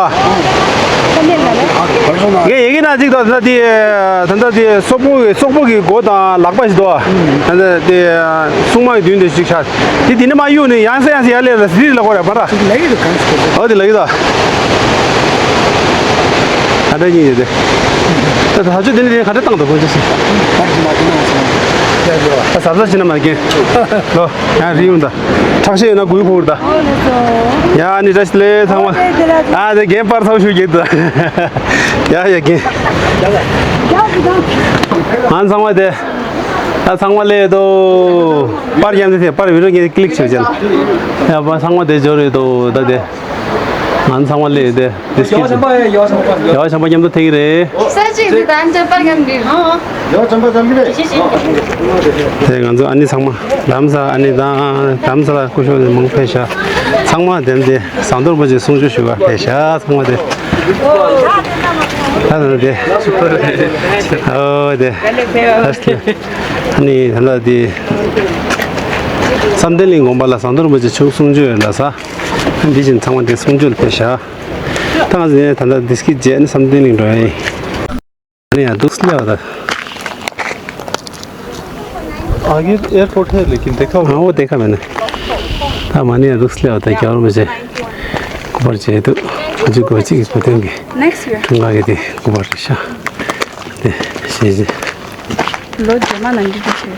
ད་ལེན་ལ་ལ། ངས་ཡི་གེ་ན་གཅིག་ཏོ་ད་དེ། ད་ད་དེ་སོག་པོ་གི་སོག་པོ་གི་སྒོ་དང་ལག་པ་ཞིག་ཏོ། ད་ད་དེ་སྲུང་མ་གི་མདུན་དེ་ཅིག་ཤར། དེ་དེ་ནས་མ་གཡུག་ནས་ཡང་སེ་ཡང་སེ་ཡར་ལས་ལ་ཟིར་ལ་ཁོ་ར་མ་ར། ལ་ཡི་ག་གང་ཞིག་ཨོ་དེ་ལ་ཡི་ད། ད་ད་གཉིས་ཡོད་དེ། ད་ད་ཆུ་དེ་ནས་དེ་ག་འདྲ་བཏང་འདུག་དགོན་ཆུ་ཞིག་ད་ཟབ་ཟབ་ཕྱིན་ན་མ་རྒན། ལོ། ཡང་རི་ཡོང་ད། ཁྲག་ཤེད་ཡོད་ན་གུས་ཕུར་ད། ཡ་ནི་བཀྲ་ཤིས་བདེ་ལེགས་ཚང་མ། ཨ་དེ་རྒན་པར་ཚང་ཞུ་གེ་ད། ཡ་ཡ་རྒན། ང་ཚང་མ་དེ། ད་ཚང་མ་ལས་དོ། པར་རྒྱབ་དེ་དེ་པར་བི་ཌི་ཡོ་རྒྱབ་དེ་ཀླིག་བྱོས་ཅན། ཡ་པ་ཚང་མ་དེ་འབྱོར་རེད་དོ་ད་དེ། ང་ཚང་མ་ལས་དེ། དེ་སྐད་ཆ། ཡ་བ་ཆམ་པ་མཉམ་དུ་ཐེག་རེད། ས་གཅིག་འདི་དང་ཅམ་པར་མཉམ་འདི། ཡོ་ཅམ་པ་ཅམ་གི་རེད། དེ་ང་ཚོ་ཨ་ནི་ཚང་མ་རྡ་རམ་ས་ཨ་ནི་དང་རྡ་རམ་ས་ལ་སྐུ་ཞབས་ནས་མང་ཕེབས་ཤག་ཚང་མ་དེ་འདི་ཟམ་གདོང་རིན་པོ་ཆེ་གསུང་ཆོས་ཞུ་བར་ཕེབས་ཤག་ཚང་མ་དེ། ད་ད་དེ། ཨོ་དེ། ཨ་ནི་ད་ལྟ་དེ། བསམ་གཏན་གླིང་དགོན་པ་ལ་ཟམ་གདོང་རིན་པོ་ཆེ་ཆོས་གསུང་ཆོས་ལ་ས། འདི་བཞིན་ཚང་མ་དེ་གསུང་ཆོས་ལ་ཕེབས་ཤག་ད་ང་ཚོ་ནས་ད་ལྟ་དེ་སྐད་རྗེས་ནི་བསམ་གཏན་གླིང་འགྲོ་ཡ་ཡིན། ཨ་ནི་ཡ་འདུག་སླེབས་པ་ད། आगे एयरपोर्ट है, लेकिन देखा होगा। हाँ, वो देखा मैंने। ད་མ་ནི་ཡ་འདུག་སླེབས་པ་ད་རྒྱལ་བ་རིན་པོ་ཆེ་སྐུ་པར་བྱས་འདུག་ཁོ་ཚོའི་སྐུ་པར་གཅིག་གི་བོད་དོན་གྱི་Next year. འཁྲུངས་སྐར་གྱི་དེ་སྐུ་པར་རེད་ཤག་དེ་ཞེས་བྱས། ལོ་རྗེས་མ་ནང་གི་དུས་ཚོད།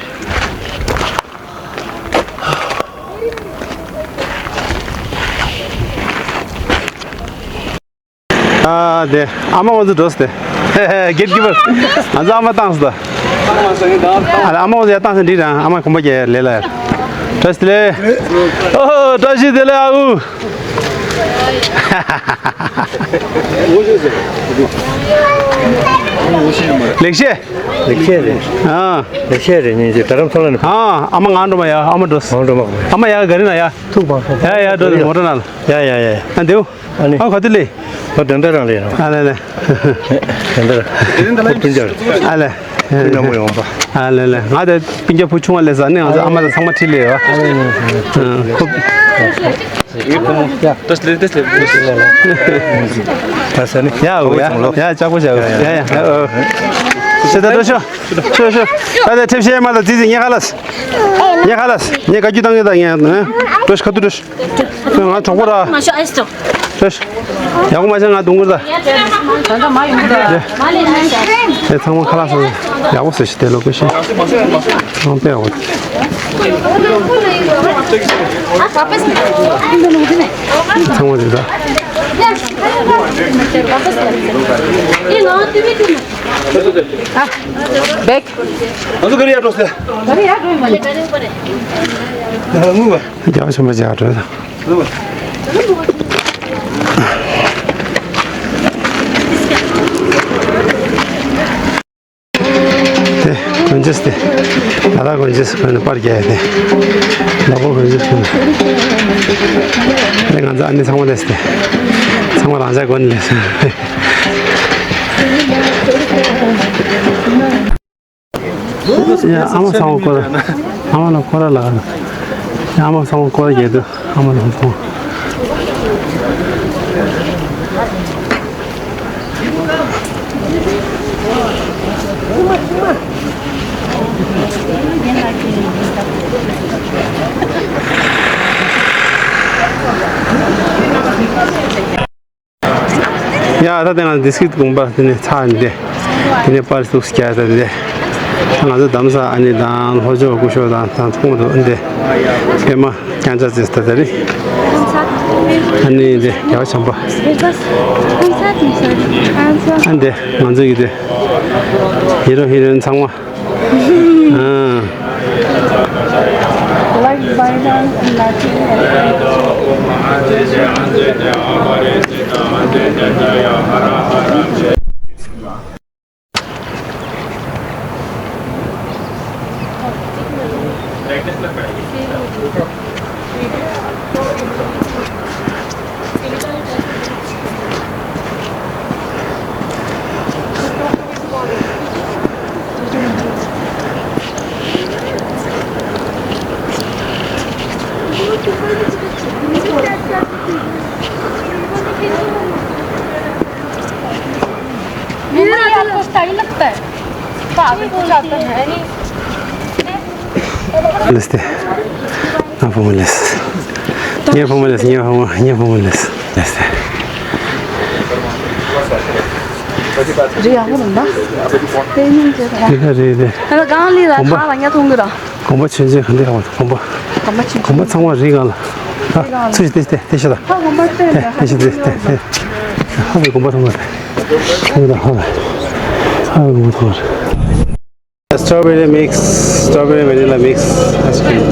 ཨ་དེ་ཨ་མ་ང་ཚོ་འགྲོ་སྟེ། གེ་ཊི་ཀི་པར། ང་ཚོ་ཨ་མ་བཏང་སོང་ད། ཨ་ཨ་མ་ང་ཚོ་ཡར་བཏང་སོང་འགྲིག་རང་ཨ་མ་གོམ་པ་རྒྱག་ཡར་ལས་ལ་ཡར། བཀྲ་ཤིས་བདེ་ལེགས། ཨོ་བཀྲ་ཤིས་བདེ་ལེགས་ཨ་ཁུ། ལེགས་བཤད། ལེགས་བཤད་རེད། ཨ། ལེགས་བཤད་རེད་ཉིན་ཅིག་རྡ་རམ་ས་ལ་ནས། ཨ་ཨ་མ་ང་འགྲོ་མ་ཡ་ཨ་མ་འགྲོ། ང་འགྲོ་མ། ཨ་མ་ཡ་ག་རི་ན་ཡ། ཐུག་པ། ཡ་ཡ་འགྲོ་མོ་ཊ་ན་ལ། ཡ་ཡ་ཡ། ཨ་འདེའུ། ཨ་ནི། ཨ་ག་དུ་ལེ། ཨ་དེ་འདྲ་རང་ལེ། ཨ་ལེ་ལེ། དེ་འདྲ། དེ་འདྲ་ལ་སྤུན་ཀྱག་ཨ་ལེ། སྤུན་ཀྱག་མོ་ཡོང་པ། ཨ་ལེ་ལེ། ང་དེ་སྤུན་ཀྱག་བུ་ཆུང་བ་ལས་ས་ནི་ང་ཚོ་ཨ་མ་དང་ཚང་མ་ཁྲིད་ལེ་ཡོད། ཨ་ལེ་ལེ། ཨ་ཁོ། ཡེ་ཁོ་མོ། ཡ་ཏོས་ལེ་ཏོས་ལེ་ཏོས་ལེ། ད་ས་ནི། ཡ་འོ་ཡ་ཡ་ལྕགས་པོ་བྱ་འོ་ཡ་ཡ་ཨོ། ཤེས་ད་ཏོ་ཤོ་ཤོ་ཤོ། ད་དེ་ཁྲིབ་ཤེས་མ་ད་ཙི་ཙི་ཉེ་ཁ་ལ། ཉེ་ཁ་ལ་ཉེ་ཁ་རྒྱུ་བཏང་གི་ད་ཉེ་ཁ་ལ་ཏོ་ཤོ་ཁ་ཏུ་ཏོ་ཤོ། ང་གྲོགས་པོ་ར། མ་ཤོ་ཨེ་སོ། ཡག་པོ་མ་བྱས་ང་རྡུང་གི་རེད་ད། ད་ལྟ་མ་ཡོང་གི་རེད། ཨེ་ཚང་མ་ཁ་ལག་ཟ་ཡག་པོ་ཟ་ཞིག་དེ་ལོ་ཀེ་ཤན། ཚང་མ་དཔེ་ཡག་པོ། ཚང་མ་རེད་ད། བེག་ང་ཚོ་ག་རེ་ཡར་འགྲོ་ཟེར། ག་རེ་ཡར་འགྲོ་ཡིན་མ་རེད། ཡར་ངུ་བ། རྒྱ་ཆེན་པོ་རྒྱ་འགྲོ་ད། དེ་དགོན་ཆས་དེ། ད་ལྟ་དགོན་ཆས་ཁོན་པར་རྒྱག་ཡ་དེ། ལ་ཕོགས་དགོན་ཆས་ཁོན། དེ་ང་ཚོ་ཨ་ནི་ཚང་མ་ལས་དེ། ཚང་མ་རང་ཅག་དགོན་ལས། ཡ་ཨ་མ་ཚང་མ་ཁོ་ར། ཨ་མ་ལ་ཁོ་ར་ལ། ཡ་ཨ་མ་ཚང་མ་ཁོ་ར་རྒྱལ་དུ་ཨ་མ་ལ་ཁོ། ཡ་ད་དེ་ང་འདི་སྐད་དགོངས་པ་དེ་ནས་ཚར་ནས་དེ་ནས་པར་ཚུགས་སྐྱ་ད་དེ་ང་ཚོ་དམ་ས་ཨ་ནི་དང་ལྷོ་ཕྱོགས་སྐུ་ཞབས་དང་དང་ཚོགས་མ་དུ་འདི་པད་མ་རྐྱང་ཆ་ཙེ་ད་དེ་རེད། ཨ་ནི་འདི་རྒྱ་བ་བྱམས་པ། ཨ་འདི་ང་ཚོ་ཡི་དེ་ཧི་རོ་ཧི་རོ་ཡིན་ཚང་མ། Like vinyl and matching. ལེས་ཏེ། ང་ཕོ་མོ་ལེས། ངའི་ཕོ་མོ་ལེས། ངའི་ཕོ་མོ། ངའི་ཕོ་མོ་ལེས། ལེས་ཏེ། རི་ཡག་པོ་འདུག་ད། དེ་ནི་ཇེ་ཐ། རི་ཁ་རི་རི། ཨ་ལ་གང་ལི་ལ་གོམ་པ། ཁ་ལ་ཉ་ཐུང་གི་ར། གོམ་པ་ཆུན་ཆེན་ག་འདྲ་ཡག་པོ་འདུག་གོམ་པ། གོམ་པ་ཆུན་ཆེན། གོམ་པ་ཚང་མ་རི་སྒང་ལ། ཨ་ཚུར་ཞིག་ལྟོས་ཤིག་ལྟོས་ཤིག་ད། ཨ་གོམ་པ་ལྟོས་ནས། ལྟོས་ཤིག་ལྟོས་ལྟོས་ལྟོས། ཧ་ལས་གོམ་པ་ཐོག་མ་རེད། ཧ་ལས་ཧ་ལས་ཧ་ལས་གོམ་པ་ཐོག་མ་རེད། Strawberry mix, strawberry vanilla mix ice cream.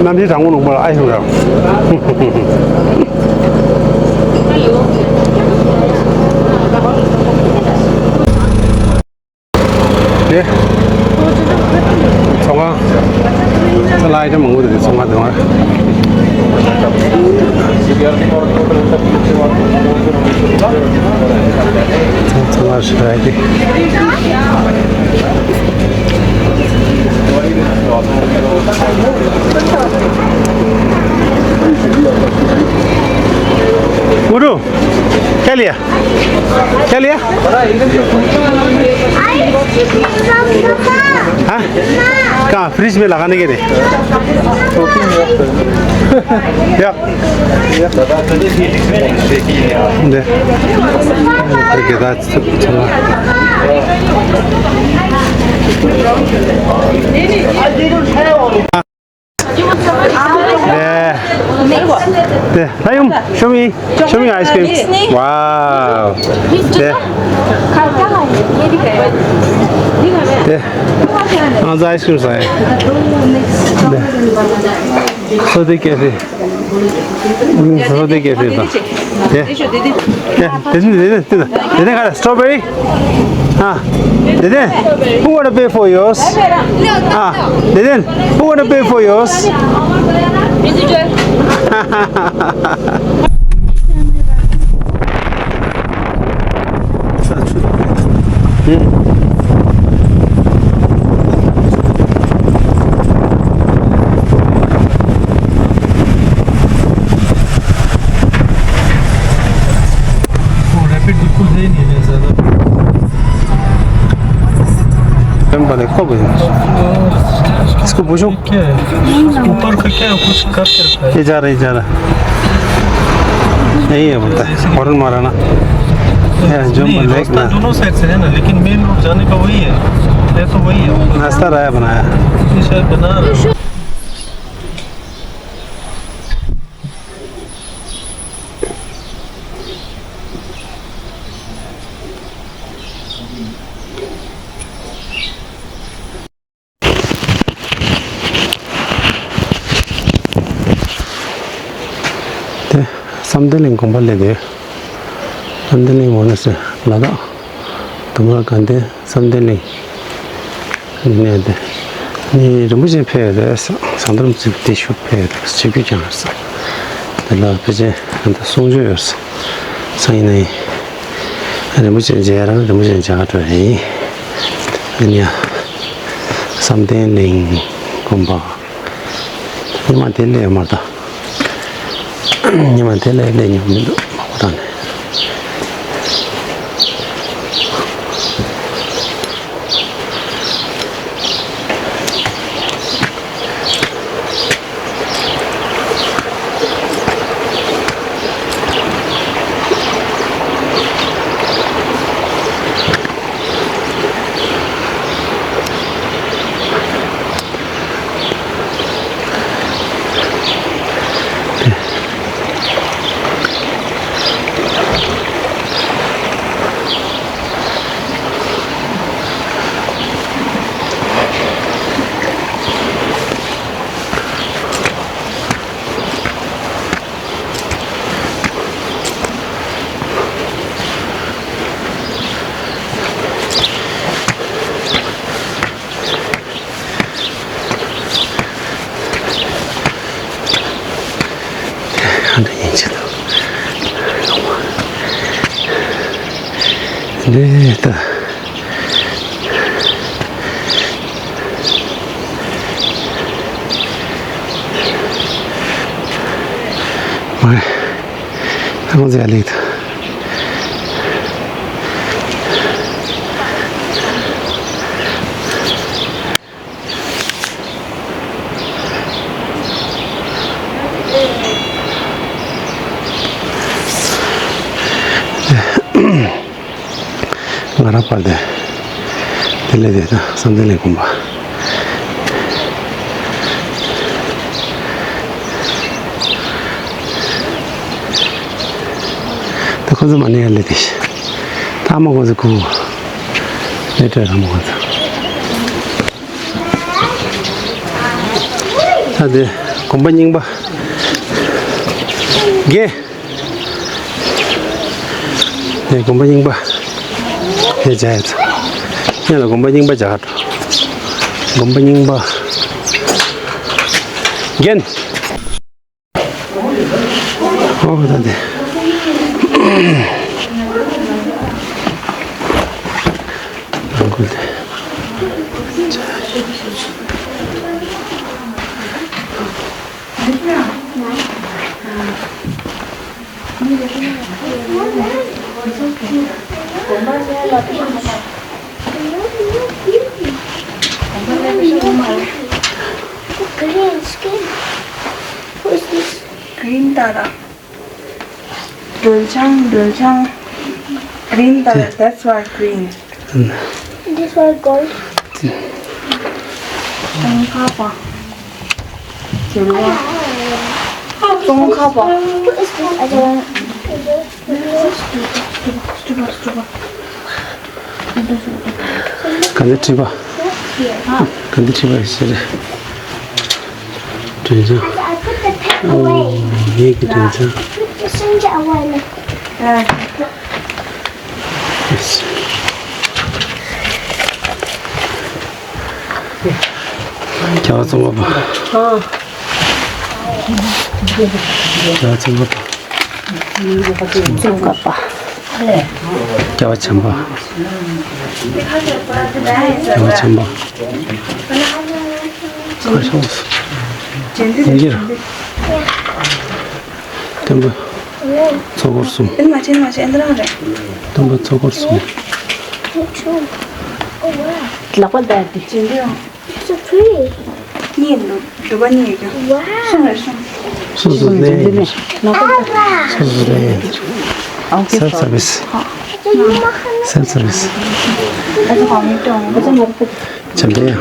གནམ་གཤིས་གྲང་མོ་ལུང་པ་ལ་ཨ་ཡོང་ར། དེ། ཚོང་ཁང་། ཚོང་ལ་ཨའི་ཊམ་མང་པོ་འདུག་ཚོང་ཁང་དེ་བར། ཚོང་ཁང་ཞིག་རེད་དེ། ཨུ་རུ། क्या लिया? क्या लिया? हाँ? कहाँ? फ्रिज में लगाने के लिए। या। दे। Okay, that's it. चलो। ད་ཡུམ། Show me, show me ice cream. Wow. དེ། དེ། ང་ཚོ་ice cream་ཟ་ཡ། དེ། སོ་ཏི་ཀེ་ཧྥེ། སོ་ཏི་ཀེ་ཧྥེ་དང་། དེ། དེ་དེ་དེ་དེ་དེ་ག་རེ། strawberry? ཨ། དེ་དེ། Who wanna pay for yours? ཨ། དེ་དེ། Who wanna pay for yours? वो रैपिड बिल्कुल है ही नहीं है ज़्यादा। इसको पूछो। क्या है? ऊपर का क्या है? कुछ करके रखा है। ये जा रहा है, ये जा रहा है। यही है बोलता है, हॉर्न मारा ना। ये जो ये लेक रास्ता ना। दोनों साइड से है ना, लेकिन मेन रोड जाने का वही है। है तो वही है। रास्ता राय बनाया। ये शायद बना रहे हैं। དེ་བསམ་གཏན་གླིང་དགོན་པ་སླེབས་ཡོད། བསམ་གཏན་གླིང་འོ་ན་ཟེར་ལ་དྭགས་དུ་མ་དགའ་ལྡན་བསམ་གཏན་གླིང་ནས་དེ་ནི་རིན་པོ་ཆེ་ཕེབས་ཡོད་རེད། ཟམ་གདོང་རྩེ་དེ་ཤུགས་ཕེབས་ཡོད་རེད། ཆིབས་བསྒྱུར་བསྐྱངས་ཡོད་རེད། དེ་ལ་ཕལ་ཆེར་ད་གསུང་ཆོས་ཡོད་རེད། སང་ཉིན་ནས་རིན་པོ་ཆེ་མཇལ་རང་རིན་པོ་ཆེ་མཇལ་ག་འགྲོ་ཡིན། ཨ་ནི་ཡ། བསམ་གཏན་གླིང་དགོན་པ། ཉི་མ་དེ་སླེབས་ཡོད་མ་རེད་ད། ཉི་མ་དེ་སླེབས་སླེབས་མྱོང་མི་འདུག་མ་གོ་ད་ནས། ག་འདྲ་ཡིན་ཆེ་ད། འདི་ད། ཨོ་ཡེ། ད་ཁོང་ཚོ་ཡར་སླེབས་ད། ང་རང་པར་དེ། དེ་ལས་དེ་ད་བསམ་གཏན་གླིང་དགོན་པ། ད་ཁོ་ཚོ་མ་ནས་ཡར་སླེབས་དེ། ད་ཨ་མ་ཁོ་ཚོ་ཁུ། ལས་སྤྲད་ཨ་མ་ཁོ་ཚོ། ད་དེ་དགོན་པ་རྙིང་པ། དགེ། དེ་དགོན་པ་རྙིང་པ། དེ་བྱས་ཡོད་ཚ། ཡང་ལ་དགོན་པ་རྙིང་པ་བྱ་ཁ་འགྲོ། དགོན་པ་རྙིང་པ། རྒན། ཨོ་ད་དེ། རང་ཁུལ་དེ། Green skin. Who is this? Green Tara. སྒྲོལ་ལྗང་། སྒྲོལ་ལྗང་། Green Tara. That's why green. This one gold. ཙོང་ཁ་པ། ཙོང་ཁ་པ། What is this other one? ག་འདི་ཁྲི་པ། ག་འདི་ཁྲི་པ་ཞེས་རེད། དྲན་ཅང་། ཨོ་ངེད་ཀྱི་དྲན་ཅང་། རྒྱལ་བ་ཙོང་ཁ་པ། རྒྱལ་བ་ཙོང་ཁ་པ། ཙོང་ཁ་པ། རྒྱལ་བ་བྱམས་པ། རྒྱལ་བ་བྱམས་པ། ཁ་ཤོང་སུ། ཡིན་གྱི་ར། སྟོན་པ་ཚོགས་འཁོར་གསུམ། སྟོན་པ་ཚོགས་འཁོར་གསུམ། ལག་པ་བརྡར་ཏེ། It's so pretty. གཉིས་འདུག་འདུག་པ་གཉིས་ཡོད་ཀྱང་། Wow. སོང་རེད་སོང་། སོ་སོ་ནས་ཡིན། སོ་སོ་ནས་ཡིན། Okay, self service. Self service. བྱམས་པའི་ཡ།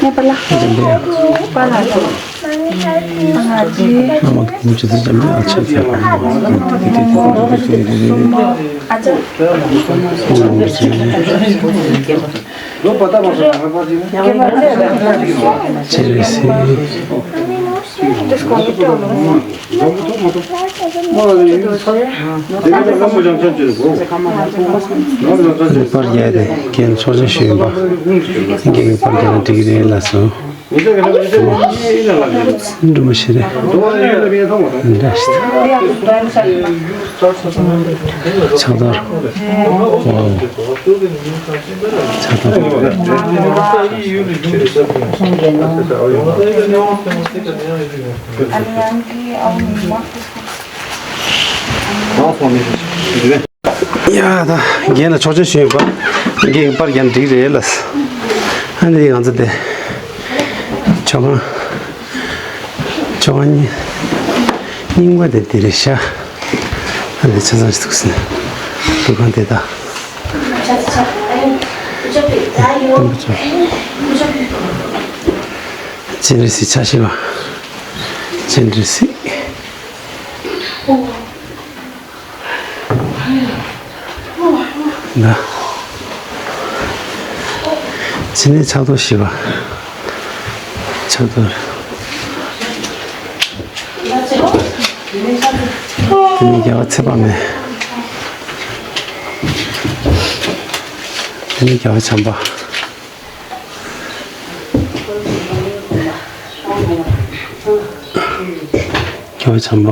བྱམས་པའི་ཡ། ཨ་མ་གི་མུ་ཅི་དུ་བྱམས་པའི་ཡ་ཆ་ཚ། ཅི་རེད་ཟེར། པར་རྒྱག་དེ་རྒན་ཚོགས་ཆེན་ཞུས་ཡིན་པ། རྒན་གྱི་པར་རྒྱག་ན་འགྲིག་གི་རེད་ལགས་སོ། འགྲོ་མ་ཤེས་རེད། འདྲ་ཞིག་ཕྱག་རྡོར། ཕྱག་རྡོར། ཡ་ད་རྒན་ལ་ཆོག་མཆན་ཞུས་ཡིན་པ། རྒན་གྱི་པར་རྒྱག་ན་འགྲིག་རེད་ལ། ཨ་ནི་ང་ཚོ་དེ་ཆོ་ག་ཆོ་ག་རྙིང་རྙིང་པ་དེ་དེ་རེད་ཤག་ཨ་ནི་ཆ་ཚང་ཞིག་འདུག་ཟེར་ནས་འདུ་ཁང་དེ་དག་སྤྱན་རས་གཟིགས་ཆ་ཤེས་པ། སྤྱན་རས་གཟིགས། ན། ཕྱི་ནས་ཕྱག་རྡོར་ཞེས་པ། ཕྱག་རྡོར། དེ་ནས་རྒྱལ་བ་ཚེ་དཔག་མེད། དེ་ནས་རྒྱལ་བ་བྱམས་པ། རྒྱལ་བ་བྱམས་པ། ཆ་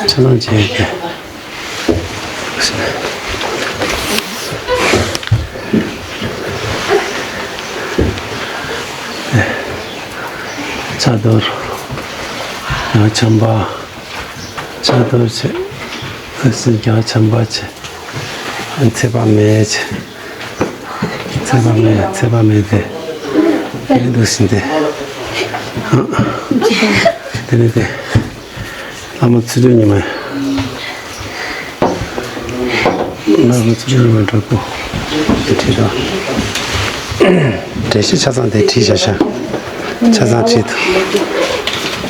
ཚང་བྱས་ཏེ། ཕྱག་རྡོར། རྒྱ་ཆམ་པ། ཆ་ཏོ་ཆེ། ཨ་སི་རྒྱ་ཆམ་པ་ཆེ། ཚེ་པ་མེ་ཆེ། ཚེ་པ་མེ་ཚེ་པ་མེ་དེ། དེ་ནི་འདུག་ཟིན་ཏེ། དེ་ནི་དེ། ལྷ་མོ་ཚུལ་ཁྲིམས་ཉི་མ། ལྷ་མོ་ཚུལ་ཁྲིམས་ཉི་མ་འདྲ་པོ། དེ་བྲིས་རོགས། འགྲེལ་བཤད་ཆ་ཚང་དེ་བྲིས་བཞག་ཤག་ཆ་ཚང་བྲིས་འདུག་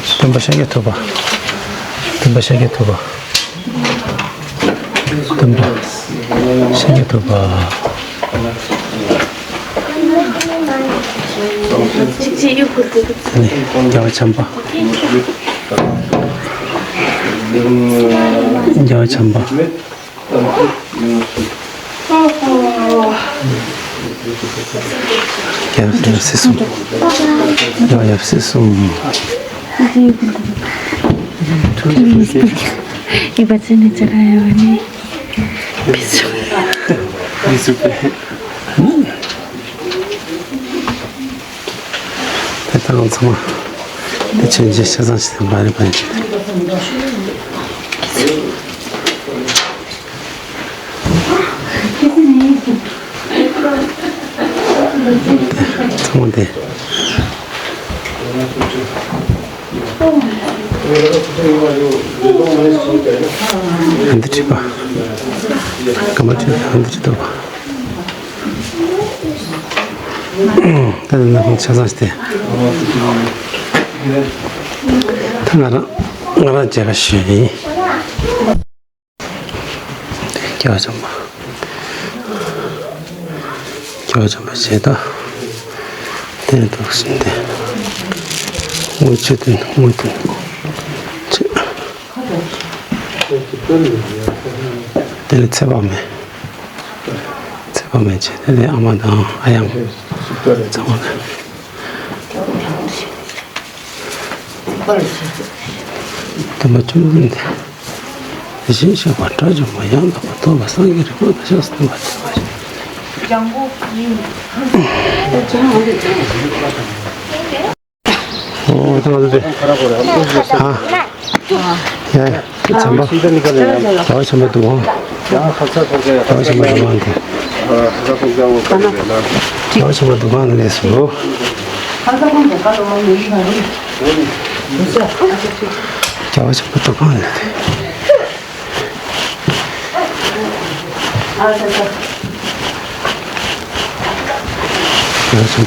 སྟོན་པ་ཤཱཀྱ་ཐུབ་པ། སྟོན་པ་ཤཱཀྱ་ཐུབ་པ། སྟོན་པ་ཤཱཀྱ་ཐུབ་པ། ནི་རྒྱལ་བ་བྱམས་པ། རྒྱལ་བ་བྱམས་པ། རྒྱལ་བ་ཡབ་སྲས་གསུམ། རྒྱལ་བ་ཡབ་སྲས་གསུམ། ཡིག་པ་ཅན་ནི་ཅ་ག་ཡ་བ་ནི། མི་ཚུགས་པས། དེ་དག་ཚང་མ་དེ་ཆོས་མཇལ་ཆ་ཚང་ཞིག་དང་བ་རེ་བ་རེ་བྱས་ཏེ། ཚང་མ་དེ། ཨ་འདི་བྲིས་པ། སྐར་མ་བྲིས་ཨ་འདི་བྲིས་འདུག་པ། ད་ནི་ནང་ཆ་ཚང་སྟེ། ད་ང་རང་ང་རང་མཇལ་ཁ་ཞུས་ཡིན། རྒྱལ་བ་བྱམས་པ། རྒྱལ་བ་བྱམས་པ་བྱས་ད། དེ་འདུག་ཟིན་ཏེ། དངུལ་ཆུ་དོན་དངུལ་དོན། ཆེ། དེ་ལས་ཚེ་དཔག་མེད། ཚེ་དཔག་མེད་བྱས་དེ་ལས་ཨ་མ་དང་ཨ་ཡང་། ཚང་མ་ལ། སྟོན་པ་བཅོམ་ལྡན་འདས། དེ་བཞིན་གཤེགས་པ་དགྲ་བཅོམ་པ་ཡང་དག་པར་རྟོགས་པ་སངས་རྒྱས་རིག་པ་དང་ཕྱག་འཚལ་བསྟན་པ་སྟོན་པ་ཞེས། ཨོ་ད་ང་ཚོ་དེ། ཧ། ཡ་ཡ། བྱམས་པ། རྒྱལ་བ་བྱམས་པའི་འདུ་ཁང་། རྒྱལ་བ་བྱམས་པའི་འདུ་ཁང་དེ། རྒྱལ་བ་བྱམས་པའི་འདུ་ཁང་དེ་ལས་སོ། རྒྱལ་བ་བྱམས་པའི་འདུ་ཁང་ལས་སོ། རྒྱལ་བ་བྱམས་པའི་འདུ་ཁང་ལས་དེ། རྒྱལ་བ་བྱམས་པའི་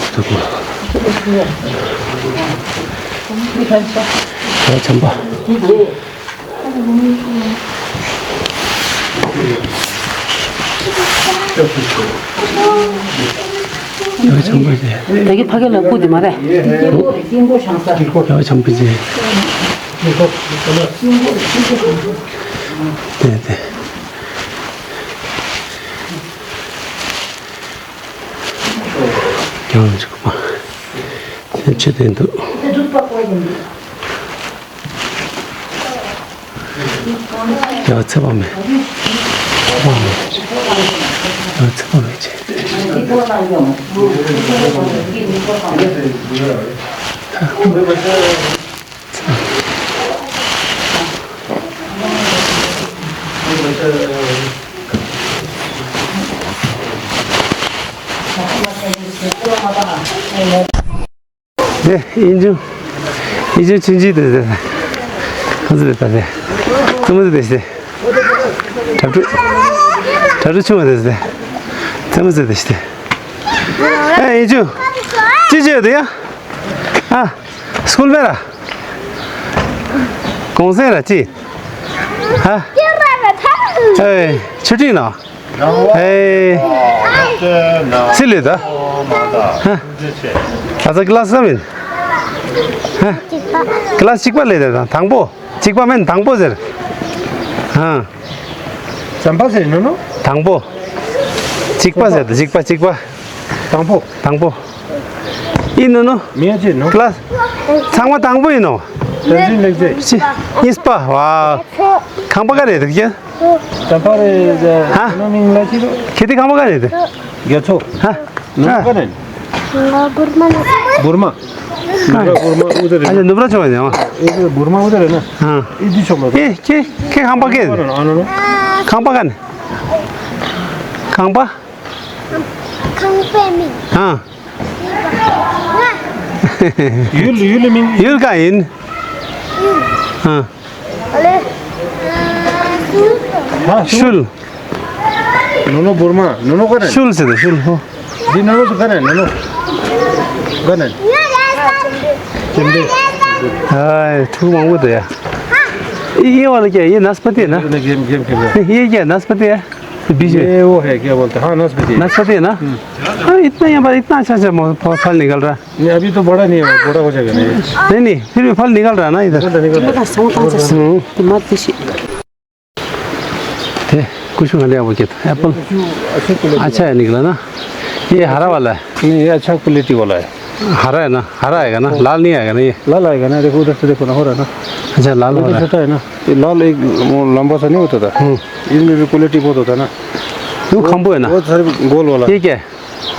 འདུ་ཁང་། རྒྱལ་བ་བྱམས་པ། རྒྱལ་བ་བྱམས་པ་རེད། ད་གི་ཕ་གི་ལ་སྐུ་དེ་མ་རེད། རྒྱལ་བ་བྱམས་པ་རེད། དེ་དེ། རྒྱལ་བ་བྱམས་པ། དེ་ཆོས་དེ་འདུག་ཡ་ཚེ་དཔག་མེད། ཚེ་དཔག་མེད། ཡ་ཚེ་དཔག་མེད་ཅེས། དེ་ཨིན་ཇུ། ཨིན་ཇུ་ཆུང་ཆུང་དེ་དེ། ཁོང་ཚོ་དེ་ད་དེ། ཁོང་ཚོ་དེ་དེ། གྲྭ་ཕྲུག་གྲྭ་ཕྲུག་ཆུང་བ་དེ་དེ། ཁོང་ཚོ་དེ་དེ། ཨེ་ཨིན་ཇུ། ཅི་བྱེད་དེ་ཡ། ཨ། སྐུལ་མེད་ར། གུང་སེང་ར་ཅི། ཧ། ཨེ། ཆུ་ཁྲིད་ནོ། ཨེ། སི་ལི་ད། ཧ། ཨ་ཙ་ཀི་ལ་སི་ས་མིན། ཧ། ཀི་ལ་སི་གཅིག་པ་ལས་ད་དང་པོ། གཅིག་པ་མིན་དང་པོ་ཟེར། ཧ། ཙམ་པ་ཟེར་ནོ་ནོ། དང་པོ། གཅིག་པ་ཟེར་ད་གཅིག་པ་གཅིག་པ། དང་པོ། དང་པོ། ཡིན་ནོ་ནོ། མི་ཡ་ཅི་ནོ། ཀི་ལ་སི། ཚང་མ་དང་པོ་ཡིན་ནོ། བསྟན་འཛིན་ལེགས་མཛེས། གཉིས་པ་བ། ཁང་པ་ག་རེ་འདུག་ཀྱི། ད་པ་རེ། ཧ། ནོ་མིང་ལ་ཅི་རོ། ཁྱེད་དེ་ཁང་པ་ག་རེ་འདུག་རྒྱ་མཚོ། ཧ། ནོ་ག་རེ། ང་བུར་མ་ལ། བུར་མ། Nubra बुर्मा उधर है। अच्छा, नुब्रा चौक है वहाँ। इधर बुर्मा उधर है ना। हाँ। इधर चौक है। के, के, के खांबा के? हाँ, हाँ, हाँ। खांबा कन? खांबा? खांबा में। हाँ। ཡུལ། ཡུལ་མིང་། ཡུལ་ག་ཡིན། ཡུལ། ཨ། ཨ་ལེ། ཨ། ཤུལ། ཤུལ། ནོ་ནོ་འབུར་མ། ནོ་ནོ་ག་ནས། ཤུལ་ཟེར་ད། ཤུལ། ཧོ། འདི་ནོ་ནོ་ག་ནས། ནོ་ནོ་ག་ནས། ཨ། ཕྲུ་གུ་མང་པོ་འདུག་ཡ། ཨི་ཡེ་བ་ལ་ཀྱ་ཡེ་ནས་པ་ཏེ་ན། ཨི་ཡེ་ཀྱ་ནས་པ་ཏེ། ये वो है, क्या बोलते हैं? हाँ, नाशपाती है। नाशपाती है ना? हाँ, इतना यहाँ पर इतना अच्छा अच्छा फल निकल रहा है। नहीं, अभी तो बड़ा नहीं है, बड़ा हो जाएगा ना ये। नहीं, नहीं, फिर भी फल निकल रहा है ना इधर। निकलता, निकलता। हम्म। थे, कुछ खा लिया वो क्या था? एप्पल। अच्छे क्वालिटी। अच्छा है निकला ना? ये हरा वाला है। नहीं, ये अच्छा क्वालिटी वाला है। हरा है ना? हरा आएगा ना? लाल नहीं आएगा ना ये? लाल आएगा ना, देखो उधर से, देखो ना, हो रहा है ना? अच्छा, लाल हो रहा है। छोटा है ना, ये लाल एक वो लंबा सा नहीं होता था। हम्म। इसमें भी क्वालिटी बहुत होता है ना। वो खम्बू है ना? वो सर गोल वाला। ये क्या है?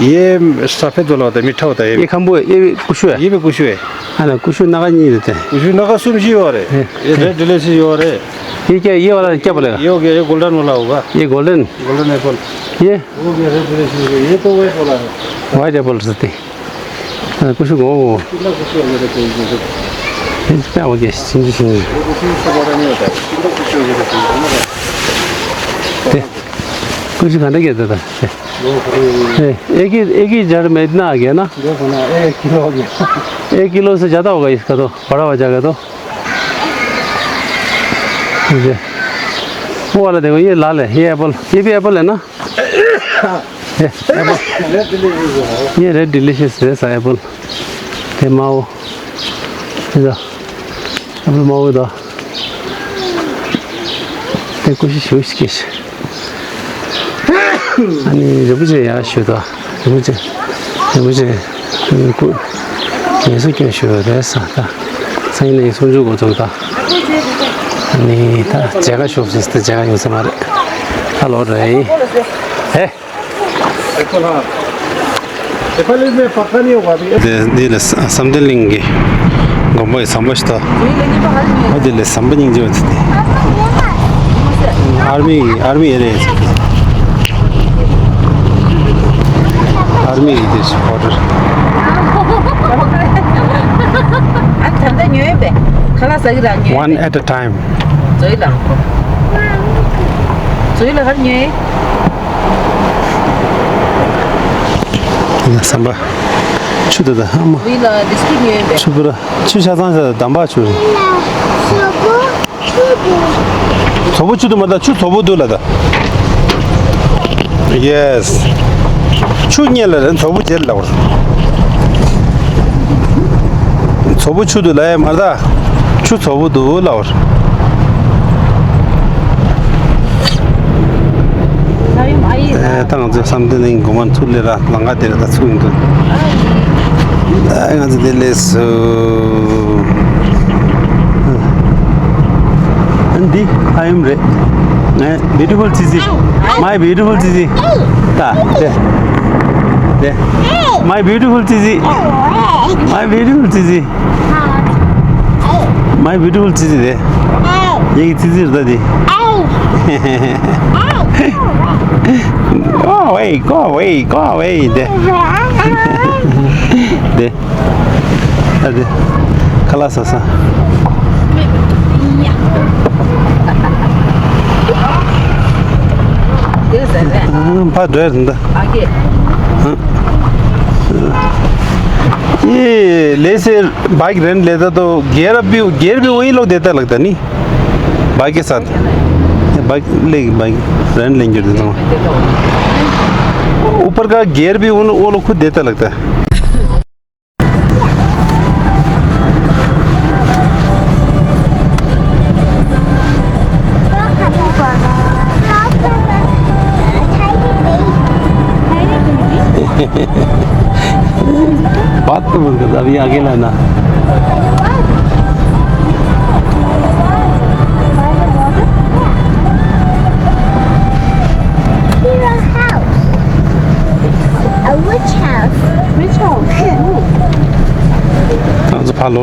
ये सफेद वाला होता है, मीठा होता है। ये खम्बू है, ये भी कुशु है। ये भी कुशु है। है ना, कुशु नागा नहीं देते हैं। कुशु नागा सुम जी हो रहे। ये रेड डिलीशियस हो रहे। ये क्या, ये वाला क्या बोलेगा? ये हो गया, ये गोल्डन वाला होगा। ये गोल्डन। Golden Apple. ये? वो भी रेड डिलीशियस हो गया, ये तो व्हाइट वाला है। व्हाइट एप्पल सती। कुछ को। कितना कुछ हो गया था कोई। क्या हो गया, सिंजी सिंजी। कुछ खाने के था। एक ही, एक ही जड़ में इतना आ गया ना। एक किलो हो गया। एक किलो से ज़्यादा होगा इसका तो, बड़ा हो जाएगा तो। वो वाला देखो, ये लाल है, ये एप्पल, ये भी एप्पल है ना? ये एप्पल, ये रेड डिलीशियस है सा एप्पल। ते माओ, ये दा, एप्पल माओ दा। ते कुछ शूज किस। 아니, 여보세요, 야, 슈다. 여보세요. 여보세요. 그, 그, 계속 좀 슈다. 됐어. 다. 사인에 손주고 좀 다. 아니, 다 제가 슈 없었을 때 제가 요새 말해. 다 로드에. 에? དེ་འདི་ལ་བསམ་གཏན་གླིང་གི་དགོན་པ་ཡི་ཟམ་པ་ཞིག་ད། ཨ་འདི་ལ་ཟམ་པ་སྙིང་རྗེ་བ་དེ། ཨར་མི་ཨར་མི་ཨེ་རེད། ཨར་མི་ཡི་དེ་ཧོ་ཊེལ། ཨ་ད་ལྟ་ཉོས་པས། ཁ་ལག་ཟ་གི་རག་ཉོས། One at a time. ཛོའི་ལ། ཛོའི་ལ་ག་རེ་ཉོས། ཟམ་པ། ཆུ་དེ་དང་ཨ་མ། ཝི་ལ་བི་སི་ཀུཊ་ཉོས་པས། ཆུ་པུ་ར། ཆུ་ཆ་ཚང་ས་དམ་པ་ཆུ། ཚོ་བོ་ཆུ་དུ་མ་ད་ཆུ་ཚོ་བོ་དུ་ལ་ད། Yes. ཆུ་ཉེ་ལ་རེད། ཚོ་བོ་རྗེ་ལ་བར། ཚོ་བོ་ཆུ་དུ་ལ་ཡ་མ་ད། ཆུ་ཚོ་བོ་དུ་ལ་བར། ད་ང་ཚོ་བསམ་གཏན་གླིང་དགོན་པ་ཚུར་ལས་ར་ལམ་ཁ་དེ་ར་ད་ཚུར་ཡོང་དུས། ད་ང་ཚོ་དེ་ལས་སུ་འདི་ཨ་ཡུམ་རེད། ངའི་beautiful ཙི་ཙི། My beautiful ཙི་ཙི། ད་དེ་དེ། My beautiful ཙི་ཙི། My beautiful ཙི་ཙི། My beautiful ཙི་ཙི་རེད། ཡ་གི་ཙི་ཙི་རེད་ད་དེ། Go away, go away, go away དེ། དེ། ཨ་དེ། ཁ་ལག་ཟ་ས། ཕ་འགྲོ་ཡ་ད། ये ले से बाइक रेंट लेता तो गियर भी, गियर भी वही लोग देता लगता नहीं, बाइक के साथ। बाइक ले, बाइक रेंट लेंगे देता हूँ। ऊपर का गियर भी उन, वो लोग खुद देता लगता है। बात तो मत कर, अभी आगे लाना। Here a house. A witch house. Witch house. Ooh.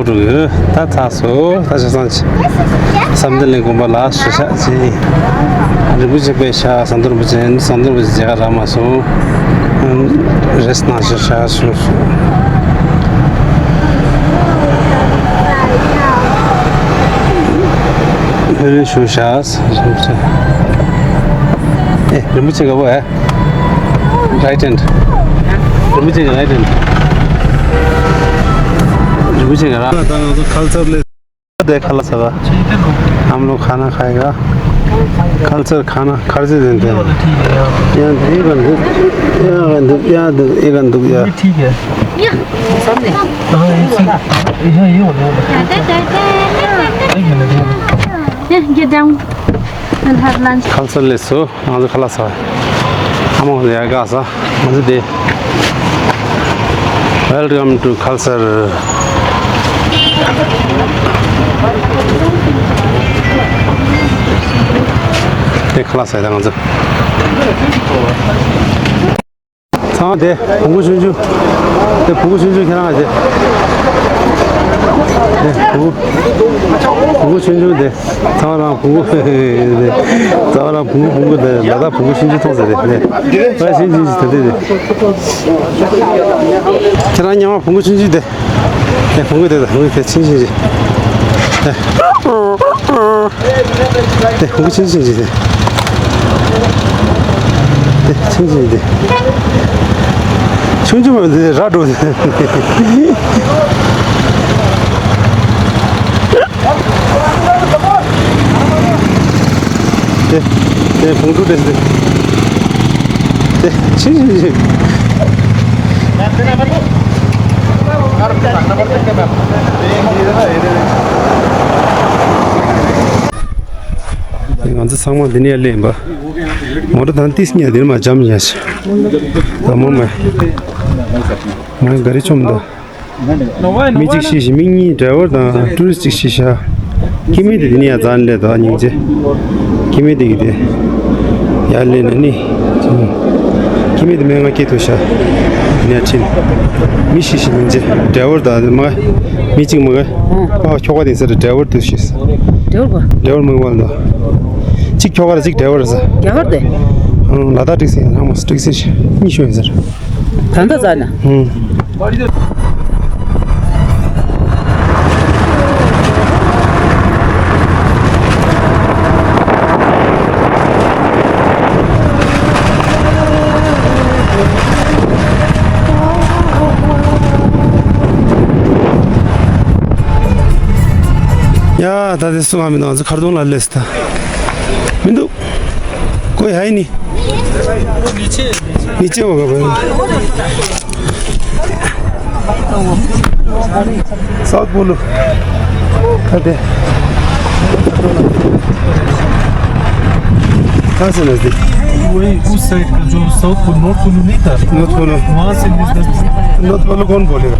ད་ཚར་སོང་། ད་ཆ་ཚང་ཆ། བསམ་གཏན་གླིང་དགོན་པ་ལ་ཞུ་ཤག་ཅིག་རིན་པོ་ཆེ་པའི་ཤག་ཟམ་གདོང་རིན་པོ་ཆེ། ཟམ་གདོང་རིན་པོ་ཆེ་མཇལ་ཁ་རག་མ་སོང་། རེས་གནང་ཞུ་ཤག་ཞུ་ཞུ། ཕེབས་རོགས་ཞུ་ཤག་རིན་པོ་ཆེ། ཨེ། རིན་པོ་ཆེ་ག་པོ་ཨེ། right hand. Rinpoche का राइट हैंड। रिंपोचे का राइट। तो कल्चर ले दे खाला सगा। हम लोग खाना खाएगा। कल्चर खाना खर्चे देते हैं। यहाँ दे बंदे, यहाँ बंदे, यहाँ दे, ये बंदे, यहाँ। ये ठीक है। ये सामने। हाँ, ये ठीक। ये, ये वाला, ये वाला। ये, ये, ये। ये, ये down। We'll have lunch. ཁ་ལ་སར་སླེབས་སོང་། ང་ཚོ་ཁ་ལ་སར། ཨ་མ་ཡར་ག་ས། ང་ཚོ་དེ། Welcome to Khalsar. དེ་ཁ་ལ་སར་ད་ང་ཚོ། ཚང་མ་དེ་བོང་གུ་ཆུང་ཆུང་། དེ་བོང་གུ་ཆུང་ཆུང་ཁྱེད་རང་དེ། དེ་བོང་གུ། བོང་གུ་ཆུང་ཆུང་དེ། ཚང་མ་རང་བོང་གུ། ཚང་མ་རང་བོང་གུ་བོང་གུ་དེ། ལ་དྭགས་བོང་གུ་ཆུང་ཆུང་མཐོང་ཟེར་དེ། དེ་ཨ་ཆུང་ཆུང་ཞིག་དེ་དེ་དེ། ཁྱེད་རང་མཉམ་པོ་བོང་གུ་ཆུང་ཆུང་དེ། དེ་བོང་གུ་དེ་དང་བོང་གུ་དེ་ཆུང་ཆུང་ཞིག་དེ། དེ་ཧུ་ཆིན་ཆིན་ཆིན་ཏེ། དེ་ཆིན་ཆིན་ཏེ། ཆུང་ཆུང་མ་འདི་ར་འགྲོ་ཏེ། དེ་དེ་བོང་ཀྲུ་དེ་དེ། དེ་ཆིན་ཆིན་ཆིན། ང་ཚོ་ཚང་མ་འདི་ནས་སླེབས་པ། མོ་ཊ་དང་ཏིས་ཉ་འདིར་མ་འཇམ་ཉ་ཞིག་ད་མོ་མ། མོ་ག་རེ་ཆོམ་ད། མི་གཅིག་ཤི་ཤི། མི་གཉིས། ཌ་རའི་ཝར་དང་ཊུ་རི་སི་ཊི་གཅིག་ཤི་ཤག་སྐྱེ་དམན་དེ་འདི་ནས་ཡར་འཛེགས་སླེབས་ད་སྙིང་རྗེ། སྐྱེ་དམན་དེ་གི་དེ་ཡར་སླེབས་ན་ནི། སྐྱེ་དམན་དེ་སྨན་ཁང་སྐྱེལ་ཐུབ་ཤག་འདི་ནས་ཁྲིད། མི་ཤི་ཤི། སྙིང་རྗེ། ཌ་རའི་ཝར་དང་མ། མི་གཅིག་མ་ག་ཨ་ཁྱོ་ག་དེ་ས་ཌ་རའི་ཝར་དུ་ཤི་ས། ཌ་རའི་ཝར་ག་ཌ་རའི་ཝར་མ་ག་བ་ལ་དོ། གཅིག་ཁྱོ་ག་ར་གཅིག་ཌ་རའི་ཝར་ས། རྒྱ་གར་དེ། ཨང་། ལ་དྭགས་ཊེག་སི་ཡིན། ལྷག་མ་སོ་ཊེག་སི་ཤི་གཉིས་ཤོད་ཡིན་ཟེར། ད་ལྟ་ཙ་ན། ཨང་། ཡ། ད་དེ་སུ་མ་མི་འདུག་ང་ཚོ་མཁར་གདོང་ལ་སླེབས་ད། མི་འདུག་ཀོ་ཡ་ནི། མི་ཆེ་བ་ག་བ། སའུཐ་པོལ་ལ། ད་དེ། कहाँ से नजदीक? वही उस साइड का जो साउथ पोल, नॉर्थ पोल नहीं था? North pole. वहाँ से नजदीक। नॉर्थ पोल कौन बोलेगा?